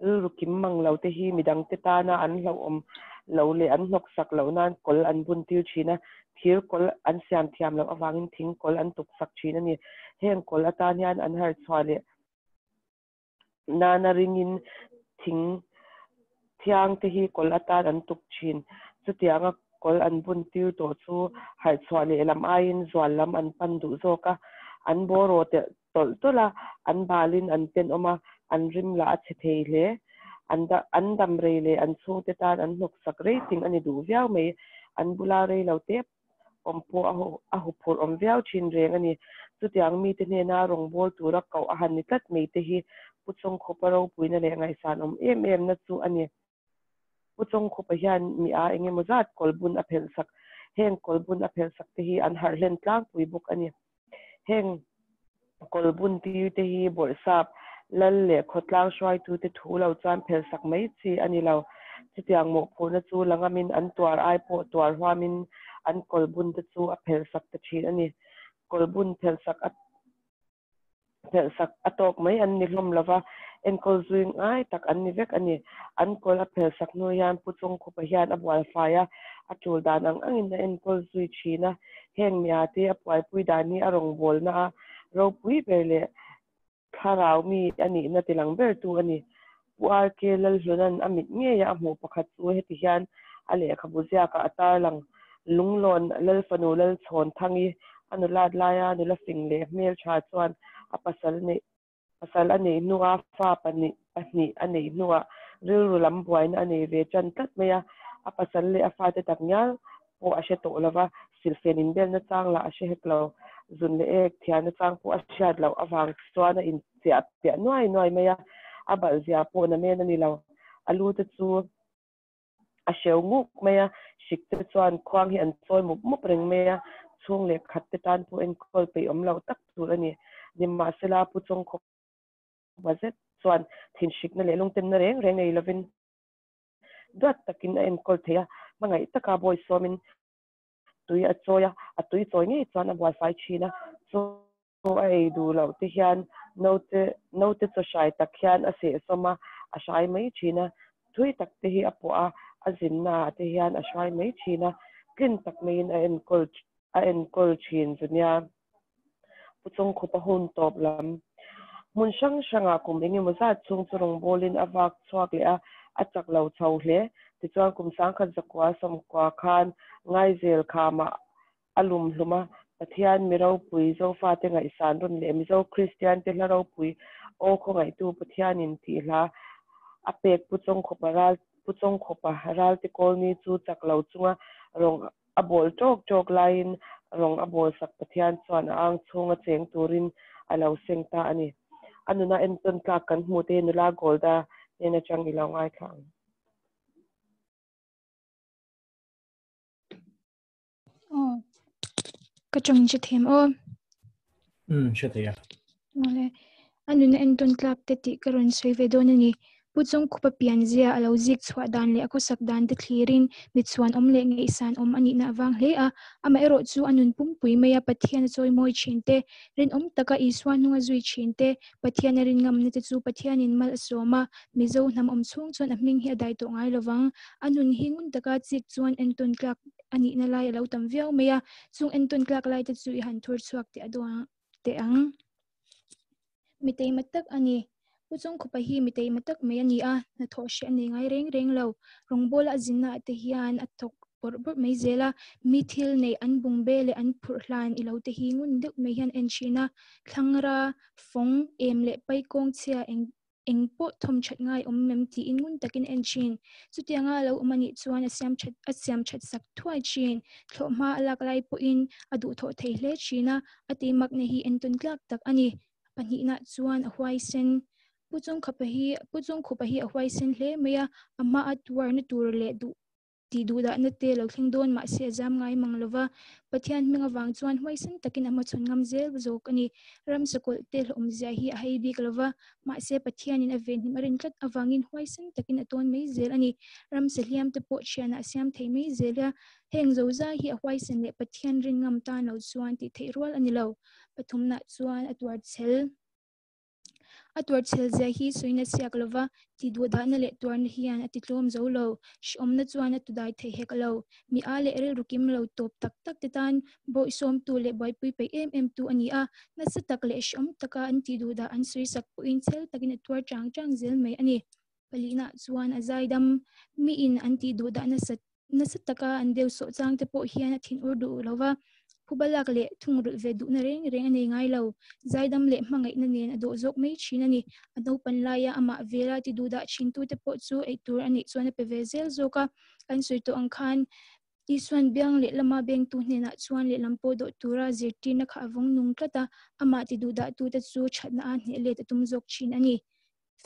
rilru kim mang lo te hi midangte tana an hlauhawm lo leh an hnawk sak loh nan kawl an bun tir thin a, thir kawl an siam thiam loh avangin thing kawl an tuk sak thin a ni. Heng kawl atan hian an harhchhuah leh Nana ringin thing thiang te hi kawl atan an tuk thin. Chutianga kawl an bun tir tawh chu harh chhuah lehlam aiin zual lam an pan duh zawk a. An bawraw telh tawlh tawlh a, an balin an tenawm a, an rim lah a chhe thei hle. An an dam rei leh an chhungte tan an hnawksak rei ting a ni duh viau mai. An bula rei lo tep awm pawh a a huphurh awm viau thin reng a ni. Chutiang mite hnena rawngbâwl tura koh a han ni tlat mai te hi Pu Chawngkhupa ropuina leh ngaihsan awm em em na chu a ni. Pu Chawngkhupa hian mi a eng emaw zat kawlbun a phelh sak. Heng kawlbun a phelh sak te hi an harh hlen tlangpui bawk a ni. Heng kawlbun tir te hi bawrhsap, lal leh khawtlang hruaitute thu lo chuan phelh sak mai chi a ni lo. Chutiang mawhphurhna chu la ngamin an tuar ai pawh tuar huamin an kawlbun te chu a phelh sak ta thin a ni. Kawlbun phelh sak a phelh sak a tawk mai an ni hlawm lova, enkawl zui ngai tak an ni vek a ni. An kawl a phelh sak hnu hian Pu Chawngkhupa hian a bual fai a, a tul dan ang angin a enkawl zui thin a. Heng mia te a puaipui dan hi a rawngbawlna a ropui ber leh thlarau mi a nihna tilang bertu a ni. Pu RK Lalhluna'n a mit ngeia a hmuh pakhat chu heti hian a lehkhabu ziakah a tarlang, Lunglawn Lalfanu Lalchhawn Thangi a nulat laia nula fing leh hmeltha chuan a pasal neih pasal a neih hnua fa pahnih pahnih a neih hnuah rilru lam buaina a nei ve tan tlat mai a, a pasal leh a fate tak ngial pawh a hre tawh lova, silhfen inbelna chang lah a hre hek lo, zun leh ek thianna chang pawh a hriat loh avang chuan a inchiah piah nuai nuai mai a, a balh zia pawh na men a ni lo. A lu te chu a hreu nguk mai a, hrik te chuan khuang hi an chawi mup mup reng mai a, chhung leh khat te tan pawh enkawl peih awm lo tak tur a ni. Nimahsela Pu Chawngkhawpa zet chuan thinhrikna leh lungtenna reng reng nei lovin duat takin a enkawl thei a, hmangaih taka bawi sawmin tui a chawi a, a tui chawi ngei chuan a bualfai thin a, chaw a ei duh loh te hian naute naute chaw hrai tak hian a sehsawm a, a hrai mai thin a, thui tak te hi a pawh a, a zinna ah te hian a hruai mai thin a, tlin tak maiin a enkawl a enkawl thin chu nia. Pu Chawngkhupa hun tawp lam hmun hrang hrangah kum eng emaw zat chhung chu rawngbawlin a vak chhuak leh a, a chak lo chho hle. Tichuan kum sangkhat zakua sawmkua khan Ngaizel khamah a lum hlum a, Pathian mi ropui Zofate ngaihsan rawn leh Mizo Kristian te hla ropui aw khawngaihtu Pathianin tih hla a pek Pu Chawngkhupa ral Pu Chawngkhupa ralte kawlni chu chak lo chunga rawng A bawl ṭawk ṭawk laiin rawng a bawl sak Pathian chuan a ang chhunga cheng turin a lo seng ta a ni. A nuna entawn tlak kan hmuh te hi nula Golda hnen aṭang i lo ngaithla ang. Aw, ka ṭawng in hre thei em aw? Umm, hre thei a. Awle, a nuna entawn tlak te tih ka rawn sawi ve dawn a ni. Pu Chawngkhupa pianzia a lo zik chhuah dan leh a khawsak dan te thlirin mitchhuan awm leh ngaihsan awm a nihna avang hle a. Amaherawh chu a nun pumpui mai a Pathian a chawimawi thin te, rinawm taka Isua hnunga zui thin te, Pathian a rin ngamna te chu Pathianin mal a sawm a, Mizo hnam awm chhung chuan a hming hi a dai tawh ngai lovang. A nun hi ngun taka chik chuan entawn tlak a nihna lai a lo tam viau mai a, chung entawn tlak lai te chu i han thur chhuak teh a dawn teh ang. Mi teima tak a ni. Pu Chawngkhupa hi mi teima tak mai a ni a, hnathawh hreh a nei ngai reng reng lo. Rawngbawla a zinna ah te hian a thawk bawrh bawrh mai zel a, mi thil neih an bung be leh an phurh hlan i lo te hi ngun deuh mai hian a en thin a. Thlangra, fawng, em leh paikawng chhia eng. eng pawh thawm that ngai awm em tiin ngun takin a en thin. Chutianga a lo awm a nih chuan a siam that a siam that sak thuai thin. Thlawhhma a lak lai pawhin a duhthawh thei hle thin a, a teimakna hi entawn tlak tak a ni. Pahnihna chuan a huaisen. Pu Chawngkhupa hi Pu Chawngkhupa hi a huaisen hle mai a, a hmaa tuarna tur leh duh tih duhdahna te lo thleng dawn mahse a zam ngai mang lova, Pathian hming avang chuan huaisen takin a hmachhawn ngam zel zawk a ni. Ramsakawlh te hlawhawmzia hi a hei bik lova, mahse Pathianin a venhim a rin tlat avangin huaisen takin a tawn mai zel a ni. Ramsa hliam te pawh thianah a siam thei mai zel a, heng zozai hi a huaisen leh Pathian rin ngam tan lo chuan tih theih rual a ni lo. Pathumna chuan a tuar chhel. A tuar chhel zia hi sawina siak lova, tih duhdahna leh tuarna hian a ti tlawm zo lo. Hrehawmna chuan a tudai thei hek lo. Mi a leh rilru kim lo tawp tak tak te tan bawihsawmtu leh buaipui peih em em tu a ni a, nasa tak leh hrehawm taka an tih duhdah an sawi sak pawhin chhel takin a tuar chang chang zel mai a ni. Palihna chuan a zaidam miin an tih duhdah nasa nasa taka an deu sawh chang te pawh hian a thinur duh lo va, phuba lak leh thungrulh ve duhna reng reng a nei ngai lo. Zaidam leh hmangaihna nen a dawh zawk mai thin a ni. A naupan laia amah vela ti duhdah thintute pawh chu eitur a neih chuan a pe ve zel zawk a. Kan sawi tawh ang khan Isuan biang lehlama bengtu hnenah chuan lehlam pawh dawh tura zirtirna kha a vawng nung tlat a, amah ti duhdahtute chu thatna a hneh let a tum zawk thin a ni.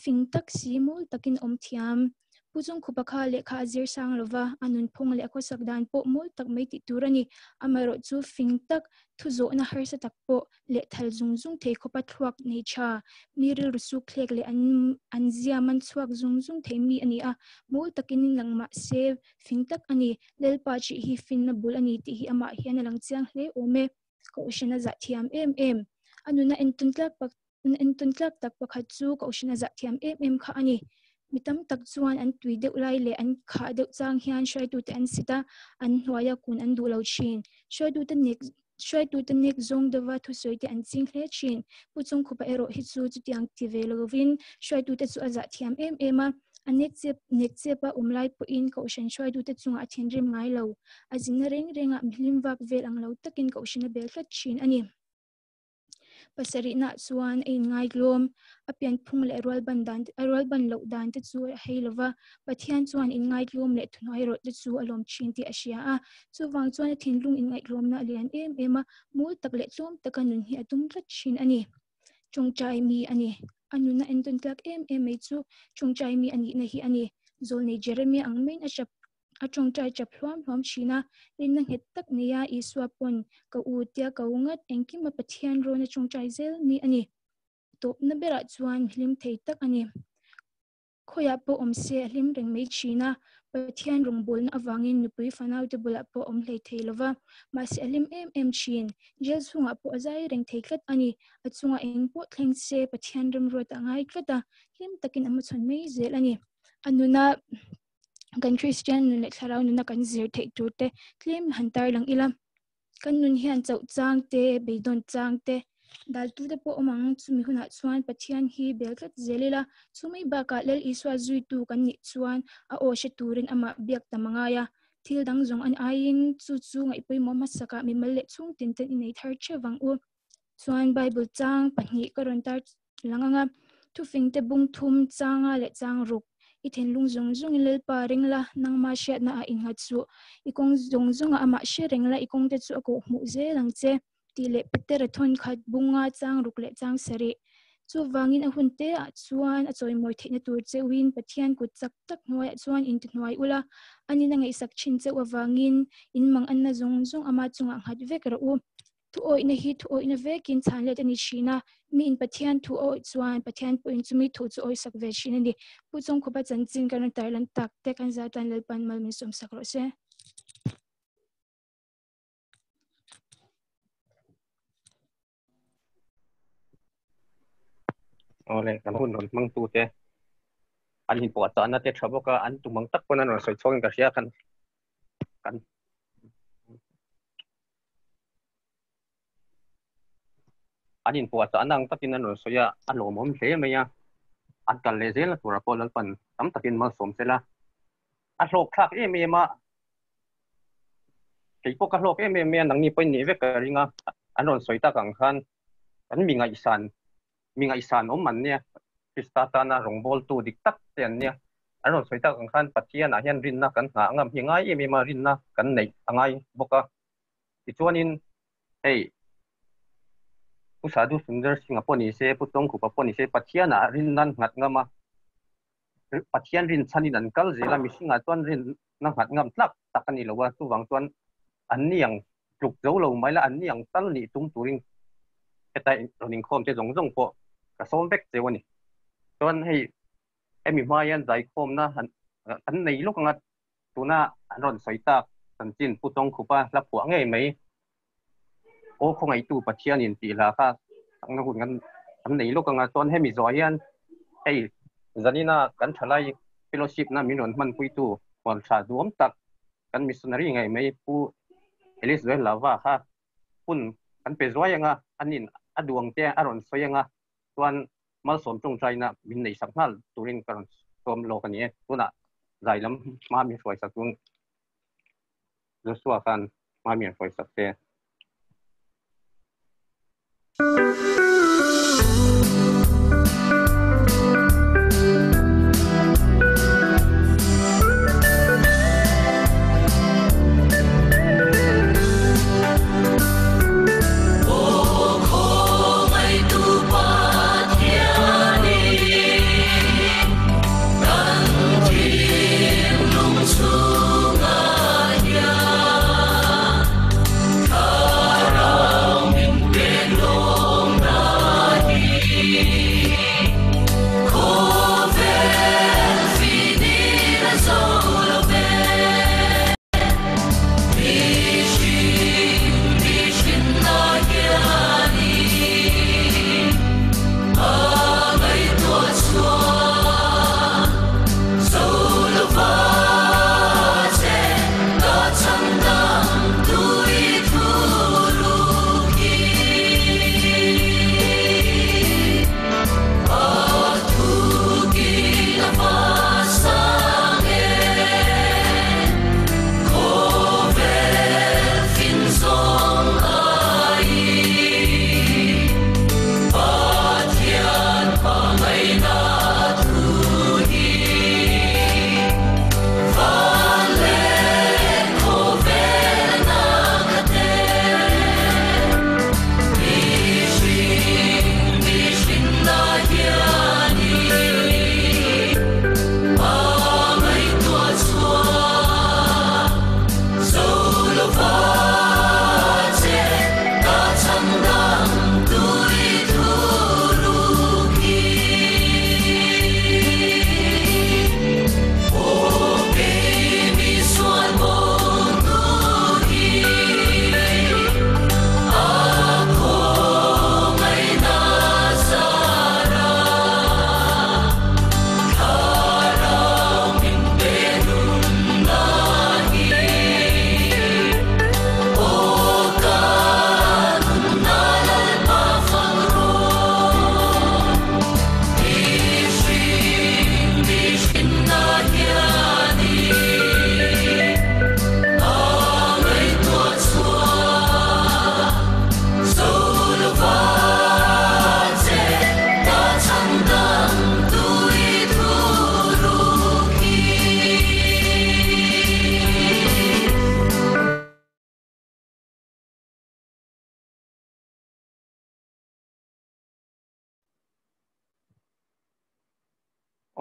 Fing tak si mawl takin awm thiam. Pu Chungkhupa kha lehkha a zir sang lova, a nunphung leh a khawsak dan pawh mawl tak mai tih tur a ni. Amaherawh chu fing tak, thu zawhna harsa tak pawh leh thal zung zung thei khawpa thluak nei tha, mi rilru suk thlek leh an an zia man chhuak zung zung thei mi a ni a. Mawl takin lang mah se fing tak a ni. Lalpa chih hi finna bul a ni tih hi amah hian a lang chiang hle awm e. Kohhran a zah thiam em em. A nuna entawn tlak pak entawn tlak tak pakhat chu kohhran a zah thiam em em kha a ni. Mi tam tak chuan an tui deuh lai leh an khah deuh chang hian hruaitute an sit a, an hnuaia kun an duh lo thin. Hruaitute nek hruaitute nek zawng deuha thusawi te an ching hle thin. Pu Chungkhupa erawh hi chu chutiang ti ve lovin hruaitute chu a zah thiam em em a. A nek chep nek chepa awm lai pawhin kohhran hruaitute chungah a thinrim ngai lo. A zinna reng rengah mihlim vak vel ang lo takin kohhran a bel tlat thin a ni. Pasarihna chuan a inngaihtlawm, a pianphung leh rualban dan a rualban loh dan te chu a hei lova, Pathian chuan inngaihtlawm leh thuhnuai rawh te chu a lawm thin tih a hria a. Chuvang chuan a thinlung inngaihtlawmna a lian em em a, mawl tak leh tlawm taka nun hi a tum tlat thin a ni. Tawngtai mi a ni. A nuna entawn tlak em em mai chu tawngtai mi a nihna hi a ni. Zawlnei Jeremia ang maiin a chap A tawngtai chap hluam hluam thin a, rinna nghet tak neia Isua pawn ka u tia ka u ngat engkima Pathian rawn a tawngtai zel mi a ni. Tawpna berah chuan mi hlim thei tak a ni. Khawiah pawh awm se a hlim reng mai thin a, Pathian rawngbawlna avangin nupui fanaute bulah pawh a awm hlei thei lova, mahse a hlim em em thin. Jail chhungah pawh a zai reng thei tlat a ni. A chungah eng pawh thleng se Pathian remruat a ngai tlat a, hlim takin a hmachhawn mai zel a ni. A nuna kan Kristian nun leh thlarau nuna kan zir theih tur te tlem han tar lang ila kan nun hian chauh chang te beidawn chang te daltu te pawh awm ang chumi hunah chuan Pathian hi bel tlat zel ila chumai bakah Lal Isua zuitu kan nih chuan a aw hre turin amah biak tam a ngai a thil dang zawng an aiin chu chu ngaihpawimawh hmasakah mimal leh chhungtin ten i nei thar theuh vang u chuan Bible chang pahnih ka rawn tar lang anga thufing te bung thum changa leh chang ruk i thinlung zawng zawngin Lalpa ring la nangma hriatna ah innghat suh i kawng zawng zawnga amah hre reng la i kawng te chu a kawh hmuh zel ang che tih leh Petera thawn khat bunga chang ruk leh chang sarih chuvangin a hun te ah chuan a chawimawi theihna tur cheuhin Pathian kut chak tak hnuaiah chuan in ti hnuai ula anin a ngaihsak thin cheuh avangin in mang anna zawng zawng ama chungah nghat vek rawh u. Thu awihna hi thu awihna vekin chhan let a ni thin a, miin Pathian thu a awih chuan Pathian pawhin chumi thu chu awisak ve thin a ni. Pu Chawngkhupa chanchin kan rawn tarlan tak te kan zah tan Lalpan mal min sawmsak rawh se. Awle kan hun rawn hmang tu te an inpawh chahna te tha bawk a an tum ang tak pawn an rawn sawi chhuak in ka hria kan kan an inpawh chahna ang takin an rawn sawi a a lawmawm hle mai a an kal leh zel na tura pawh Lalpan tam takin malsawm sela a hlawk thlak em em a kei pawh ka hlawk em em mai a nangni pawhin nih vek ka ring a an rawn sawi tak ang khan kan mi ngaihsan mi ngaihsan awm an nia. Krista tana rawngbawltu dik tak te an nia. An rawn sawi tak ang khan Pathianah hian rinna kan nghah ngam hi ngai em em a, rinna kan neih a ngai bawk a. Tichuanin hei Pu Sadhu Sundar Singh-a pawh ni se, Pu Chawngkhupa pawh ni se Pathianah rinna an nghat ngam a, Pathian rinchhanin an kal zel a, mihringah chuan rinna nghat ngam tlak tak a ni lo a, chuvang chuan an ni ang tluk zo lo mai la, an ni ang tal nih tum turin heta rawn inkhawm te zawng zawng pawh ka sawm vek cheu a ni. Chuan hei hemi hma hian zaikhawmna an nei lawk anga tuna an rawn sawi tak chanchin Pu Chawngkhupa hla phuah ngei mai Aw khawngaihtu Pathianin tih hla kha sakna hun kan kan nei lawk anga chuan hemi zawh hian hei zanina kan thalai fellowship na min rawn hmanpuitu huan tha duam tak kan missionary ngei mai Pu Elis Zuailava kha hun kan pe zuai anga anin a duang te a rawn sawi anga chuan malsawm tawngtaina min nei sak nghal turin ka rawn sawm lawk a ni e. Tunah zai lam hma min hruai sak chung Joshua khan hma min hruai sak te.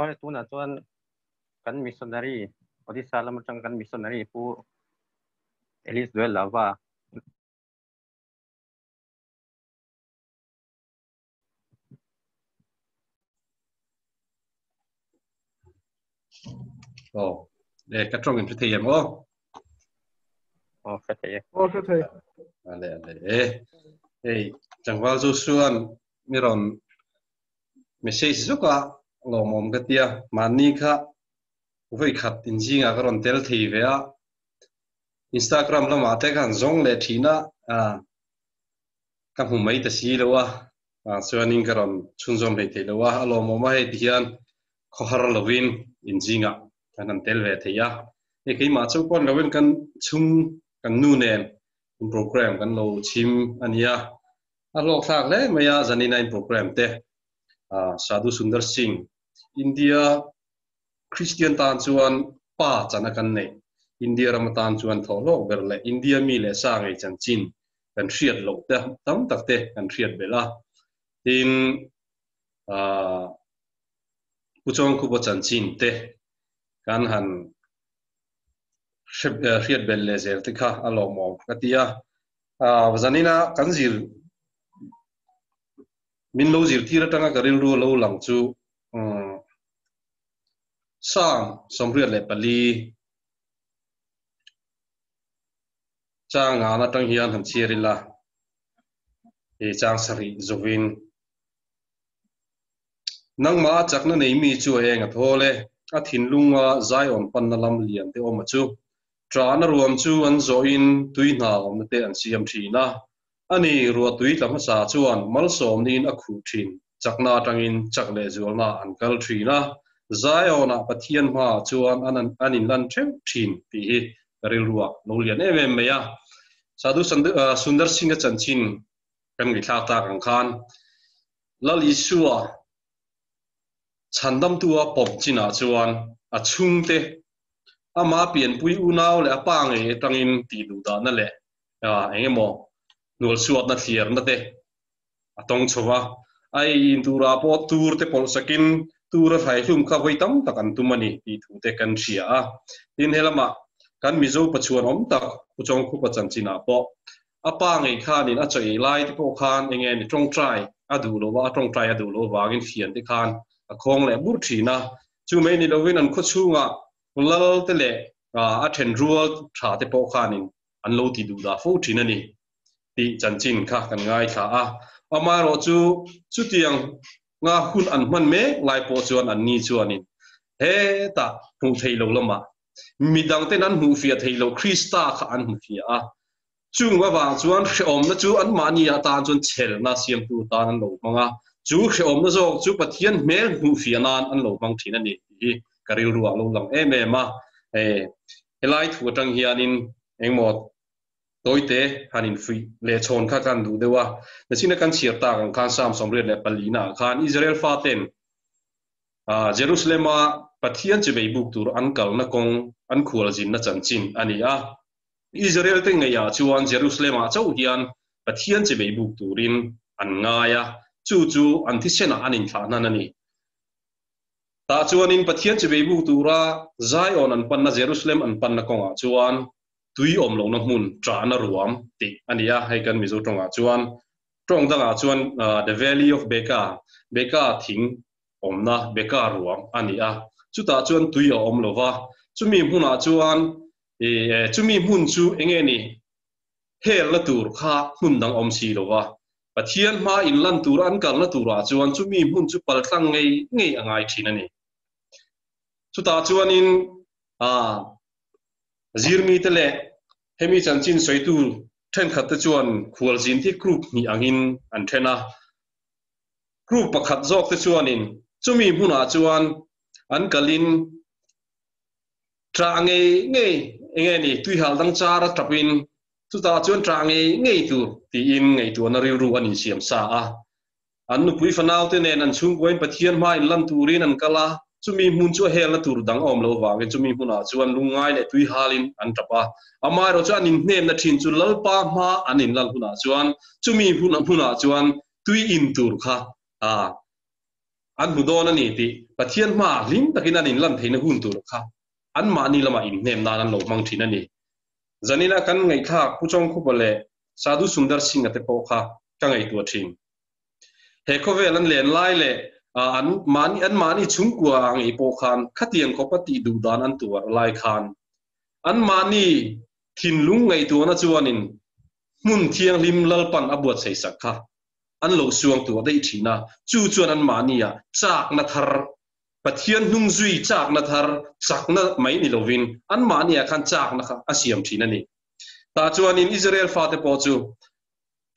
Awle tunah chuan kan missionary Odisha lam atang kan missionary Pu Elis Duel Lava Aw, e ka tawng in hre thei em aw? Aw, hre thei e. Aw, hre thei. Ale, ale, e. Hei, tlangval chu chuan mi rawn message zuk a lawmawm ka tia, mahni kha vawi khat inzingah ka rawn tel thei ve a, Instagram lamah te khan zawng leh thin a, ka hmu mai ta si lo a, chuanin ka rawn chhunzawm hlei thei lo a, a lawmawm a hei ti hian khawhar lovin inzingah kan han tel ve thei a, hei keimah chu pawn lovin kan chhung kan nu nen program kan lo chhim a nia, a hlawkthlak hle mai a, zanina in program te. Sadhu Sundar Singh India Christian tan chuan pa chana kan nei India ram tan chuan tho hlawk ber leh India mi leh sa ngei chanchin kan hriat loh te tam tak te kan hriat bela tin Pu Chawngkhupa chanchin te kan han hriat bel leh zel te kha a lawmawm ka ti a. Zanina kan zir min lo zirtir atanga ka rilru lo lang chu Psalm 84 chang ngan atang hian han chhiar ila e chang sarih zovin Nangmah a chakna nei mi chu a eng a thawl e, a thinlunga Zion panna lam lian te awm a chu. Ṭahna ruam chu an zawhin tui hna awmna te an siam ṭhin a. Ani, ruah tui tla hmasa chuan malsawmniin a khuh ṭhin, chakna aṭangin chak leh zualna an kal ṭhin a. Zion-ah Pathian hmaah chuan an inlan ṭheuh ṭhin tih hi ka rilruah lo lian em em mai a. Sadhu Sundar Singh-a chanchin kan ngaihthlak tak ang khan Lal Isua chhandamtua pawm chinah chuan a chhungte, ama pianpui unau leh a pa ngei atangin tih duh dahna leh eng emaw hnualsuatna thliarna te a tawng chho va. A ei in turah pawh tur te pawlh sakin tur a hraihlum kha vawi tam tak an tum a ni tih thu te kan hria a. Tin, he lamah kan Mizo pachuan awm tak Pu Chawngkhupa chanchinah pawh A pa ngei khanin a chaw ei lai te pawh khan enge ni tawngtai a duh lo a, a tawngtai a duh loh avangin fian te khan a khawng leh bur thin a. Chu mai ni lovin an khaw chhungah lal te leh a then rual tha te pawh khanin an lo ti duh dah fo thin a ni tih chanchin kha kan ngaithla a. Amaherawh chu chutiang nga hun an hman mek lai pawh chuan an ni chuanin hetah hmuh theih lo lamah midang ten an hmuh fiah theih loh Krista kha an hmu fiah a. Chung avang chuan hrehawmna chu anmahni atan chuan chhelna siamtu tan an lo hmang a, chu hrehawmna zawk chu Pathian hmel hmuh fiah nan an lo hmang thin a ni tih hi ka rilruah a lo lang em em a. Helai thu atang hianin engmaw tawite han infuih leh chhawn kha kan duh deuh a. Nachina kan chhiar tak ang khan Psalm 84 naah khan Israel faten Jerusalem-a Pathian chivei buk tur an kalna kawng an khualzinna chanchin a ni a. Israel-te ngeiah chuan Jerusalem-ah chauh hian Pathian chivei buk turin an ngai a, chu chu an thisenah an inthlah hnan a ni. Tah chuanin Pathian chivei buk tura Zion an panna Jerusalem an panna kawngah chuan tui awm lohna hmun ṭahna ruam tih a ni a, hei kan Mizo ṭawngah chuan ṭawng dangah chuan The Valley of Beka, Beka thing awmna Beka ruam a ni a, chutah chuan tui a awm lo va, chumi hmunah chuan chumi hmun chu enge ni helna tur kha hmun dang awm si lo va, Pathian hma inlan tur an kalna turah chuan chumi hmun chu paltlang ngei ngei a ngai thin a ni. Chutah chuanin zirmite leh hemi chanchin sawitu thenkhatte chuan khualzin hi group hnih angin an then a. Group pakhat zawkte chuanin chumi hmunah chuan an kalin Ṭah ngei ngei enge ni tuihal dang char a ṭapin chutah chuan ṭah ngei ngei tur tiin ngaihtuahna rilru an insiam sa a. An nupui fanaute nen an chhungkuain Pathian hma inlan turin an kal a, chumi hmun chu a helna tur dang a awm lo vangin chumi hmunah chuan lungngai leh tuihalin an ṭap a. Amaherawh chu an inhnemna ṭhin chu Lalpa hma an inlan hunah chuan chumi hmunah chuan tui in tur kha a An hmu dawn a ni tih Pathian hmaah hlim takin an inlan theihna hun tur kha anmahni lamah inhnem nan an lo hmang thin a ni. Zanina kan ngaihthlak Pu Chawngkhupa leh Sadhu Sundar Singh-a te pawh kha ka ngaihtuah thin. He khawvel an len lai leh an mahni anmahni chhungkua ah ngei pawh khan khatiang khawpa tih duh dan an tuar lai khan anmahni thinlung ngaihtuahna chuanin hmun thianghlim Lalpan a buatsaihsak kha an lo suang tuah daih thin a, chu chuan anmahnia chakna thar, Pathian hnung zui chakna thar, chakna mai ni lovin anmahnia khan chakna kha a siam thin a ni. Tah chuanin Israel fate pawh chu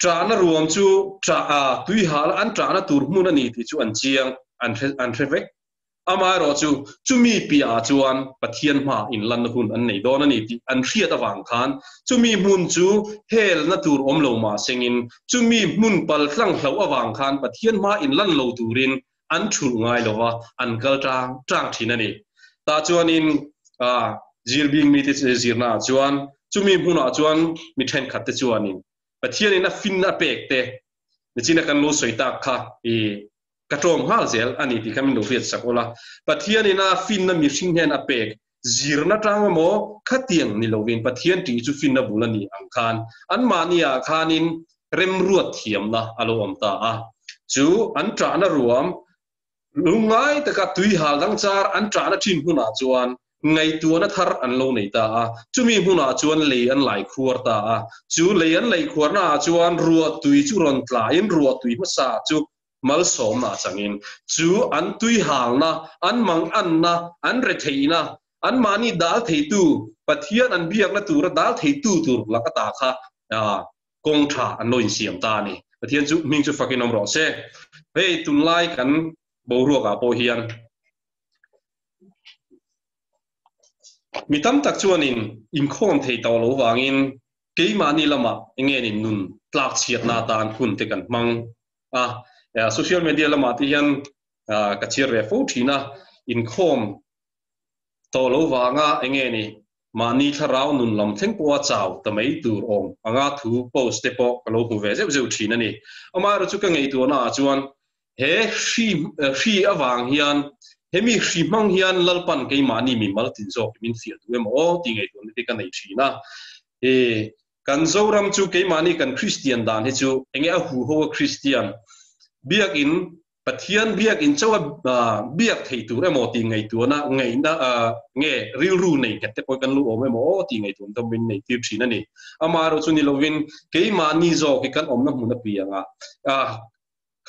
ṭahna ruam chu ṭah a, tuihal an ṭahna tur hmun a ni tih chu an chiang, an hre an hre vek. Amaherawh chu, chumi piahah chuan Pathian hma inlanna hun an nei dawn a ni tih an hriat avang khan chumi hmun chu helna tur awm lo mah sengin chumi hmun paltlang hlauh avang khan Pathian hma inlan lo turin an thulh ngai lo va, an kal tang tang thin a ni. Tah chuanin zirbing mite zirna ah chuan chumi hmunah chuan mi thenkhat te chuanin Pathianin a finna a pek te nichina kan lo sawi tak kha i ka tlawm nghal zel a ni tih kha min lo hriat sak ula. Pathianin a finna mihring hian a pek zirna tang emaw khatiang ni lovin Pathian tih chu finna bul a ni ang khan anmahni ah khanin remruat thiamna a lo awm ta a. Chu an ṭahna ruam Lungngai taka tui hal dang char an ṭahna ṭhin hmunah chuan ngaihtuahna thar an lo nei ta a, chumi hmunah chuan lei an lai khuar ta a. Chu lei an lei khuarnaah chuan ruahtui chu rawn tlain ruahtui hmasa chu malsawmna a changin chu an tui halna, an manganna, an retheihna, anmahni dal theitu, Pathian an biakna tura dal theitu tur laka ta kha kawng tha an lo insiam ta a ni. Pathian chu hming chu fakin awm rawh se. Hei tunlai kan boruakah pawh hian mi tam tak chuanin inkhawm thei tawh lo vangin keimahni lamah enge ni nun tlak chhiatna atan hun te kan hmang a. Social media lamah te hian ka chhiar ve fo thin a, inkhawm tawh lo vanga enge ni Mahni thlarau nun lam thleng pawha chau ta mai tur awm anga thu post te pawh ka lo hmu ve zeuh zeuh thin a ni. Amaherawhchu chu ka ngaihtuahna ah chuan he hri hri avang hian hemi hri hmang hian Lalpan keimahni mi mal tin zawk hi min fiah duh em aw tih ngaihtuahna te ka nei thin a. I kan Zoram chu keimahni kan Kristian dan hi chu enge a huho a Kristian biakin Pathian biakin chauh a biak thei tur emaw tih ngaihtuahna ngaihna nge rilru nei nghet te pawh kan lo awm emaw aw tih ngaihtuahna te min nei tir thin a ni. Amaherawh chu ni lovin keimahni zawk hi kan awmna hmun apianga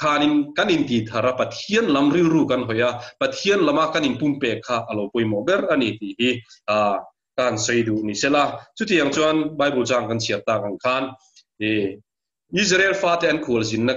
khanin kan intih thar a, Pathian lam rilru kan hawi a, Pathian lama kan inpumpek kha a lo pawimawh ber a ni tih hi ka han sawi duh ni sela. Chutiang chuan Bible chang kan chhiar tak ang khan Israel fate an khualzinna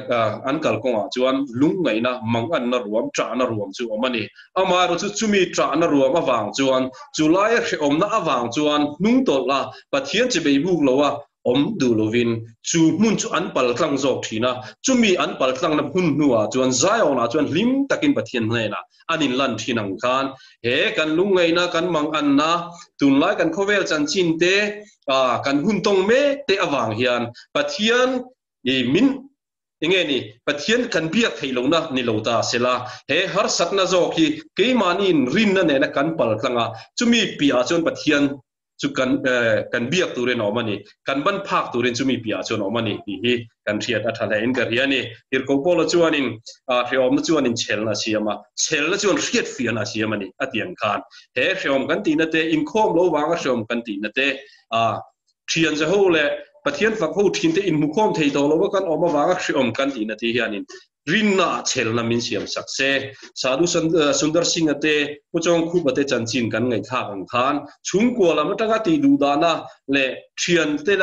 an kal kawngah chuan lungngaihna, manganna ruam, ṭahna ruam chu awm a ni. Amaherawhchu chumi ṭahna ruam avang chuan, chu laia hrehawmna avang chuan hnungtawlh a, Pathian che bei buk lo a awm duh lovin chu hmun chu an pal tlang zawk ṭhin a. Chumi an pal tlangna hmun hnuah chuan Zion-ah chuan hlim takin Pathian hnenah an inlan ṭhin ang khan he kan lungngaihna, kan manganna, tunlai kan khawvel chanchin te, a kan hun tawng mek te avang hian Pathian i min enge ni Pathian kan biak theih lohna ni lo ta sela he harsatna zawk hi keimahniin rinna nena kan pal tlang a, chumi piahah chuan Pathian chu kan kan biak turin a awm a ni, kan ban phak turin chumi piahah chuan a awm a ni tih hi kan hriat a tha hle in ka hria a ni. Tirhkoh Paula chuanin hrehawmna chuanin chhelna a siam a, chhelna chuan hriatfiahna a siam a ni a ti ang khan he hrehawm kan tihna te, inkhawm lo vanga hrehawm kan tihna te, thian ze ho leh Pathian fak ho thin te inhmukhawm thei tawh lova kan awm avanga hrehawm kan tihna te hianin rinna ah chhelna min siam sak se. Sadhu Sundar Singh-a te, Pu Chawngkhupa te chanchin kan ngaihthlak ang khan chhungkua lam atanga tih duh dahna leh thian te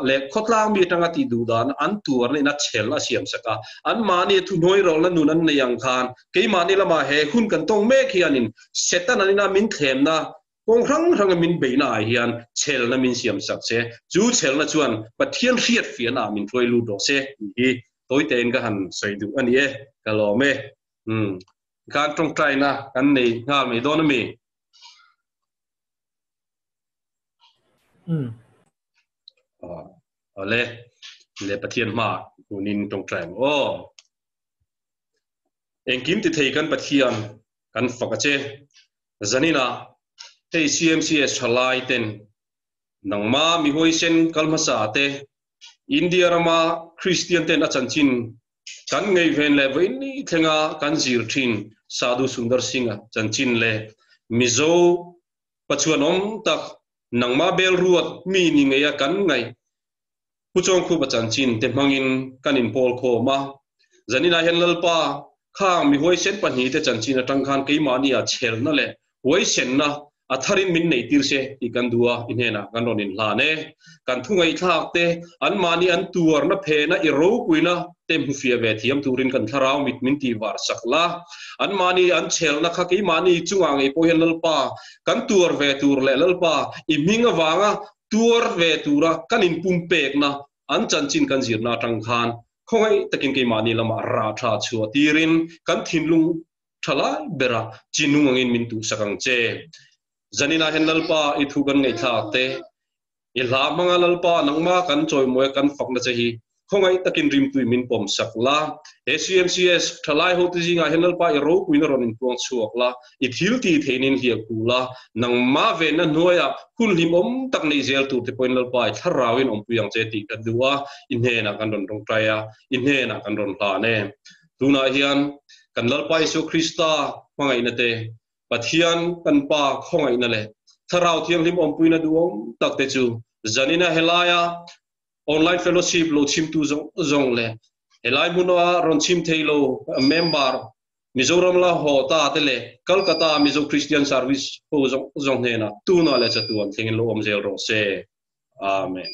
leh khawtlang mi atanga tih duh dahna an tuarna in a chhel a siam sak a. Anmahni thuhnuai rawlna nun an nei ang khan keimahni lamah he hun kan tawng mek hianin Satan an ina min thlemna kawng hrang hranga min beihna ah hian chhelna min siam sak se, chu chhelna chuan Pathian hriatfiahna ah min hruai lut rawh se tih hi tawitein ka han sawi duh a ni e, ka lawm e. Umm, khan tawngtaina kan nei nghal mai dawn a mi? Umm. Aw, awle, le Pathian hma hunin tawngtai ang aw. Engkim ti thei kan Pathian kan fak a che. Zaninah hei CMCS thalai ten nangma mi huaisen kal hmasa te India rama Kristian ten a chanchin kan ngaihven leh vawiin thlenga kan zir thin Sadhu Sundar Singh-a chanchin leh Mizo pachuanawm tak nangma bel ruat mi ni ngeia kan ngaih Pu Chawngkhupa chanchin te hmangin kan inpawl khawm a. Zaninah hian Lalpa, khang mi huaisen pahnihte chanchin atang khan keimahnia chhelna leh huaisenna a tharin min neihtir se tih kan duh a, i hnenah kan rawn inhlan e. Kan thu ngaihthlak te, anmahni an tuarna phena i ropuina te hmufiah ve thiam turin kan thlarau mit min tihvar sak la. Anmahni an chhelna kha keimahni chungah ngei pawh hian Lalpa, kan tuar ve tur leh Lalpa, i hming avanga Tuar ve tura kan inpumpekna an chanchin kan zirna atang khan Khawngaih takin keimahni lamah rah tha chhuah tirin kan thinlung tha lai bera chinung angin min tuhsak ang che. Zaninah hian Lalpa i thu kan ngaihthlak te, i hla hmanga Lalpa nangmah kan chawimawi a kan fakna che hi khawngaih takin rimtui min pawm sak la. He CMCS thalai hote zingah hian Lalpa i ropuina rawn inpuang chhuak la, i thil ti theihnin hliah ku la, nangmah venna hnuaiah hun hlimawm tak nei zel tur te pawhin Lalpa i thlarauin awmpui ang che tih kan duh a, i hnenah kan rawn tawngtai a, i hnenah kan rawn hlan e. Tunah hian kan Lalpa Isua Krista hmangaihna te, Pathian kan Pa khawngaihna leh Thlarau Thianghlim awmpuina duhawm tak te chu zanina helaia online fellowship lo chhimtu zawng zawng leh helai hmuna rawn chhim thei lo member Mizoram la haw ta te leh Kolkata Mizo Christian Service ho zawng zawng hnenah tunah leh chatuan thlengin lo awm zel rawh se. Amen.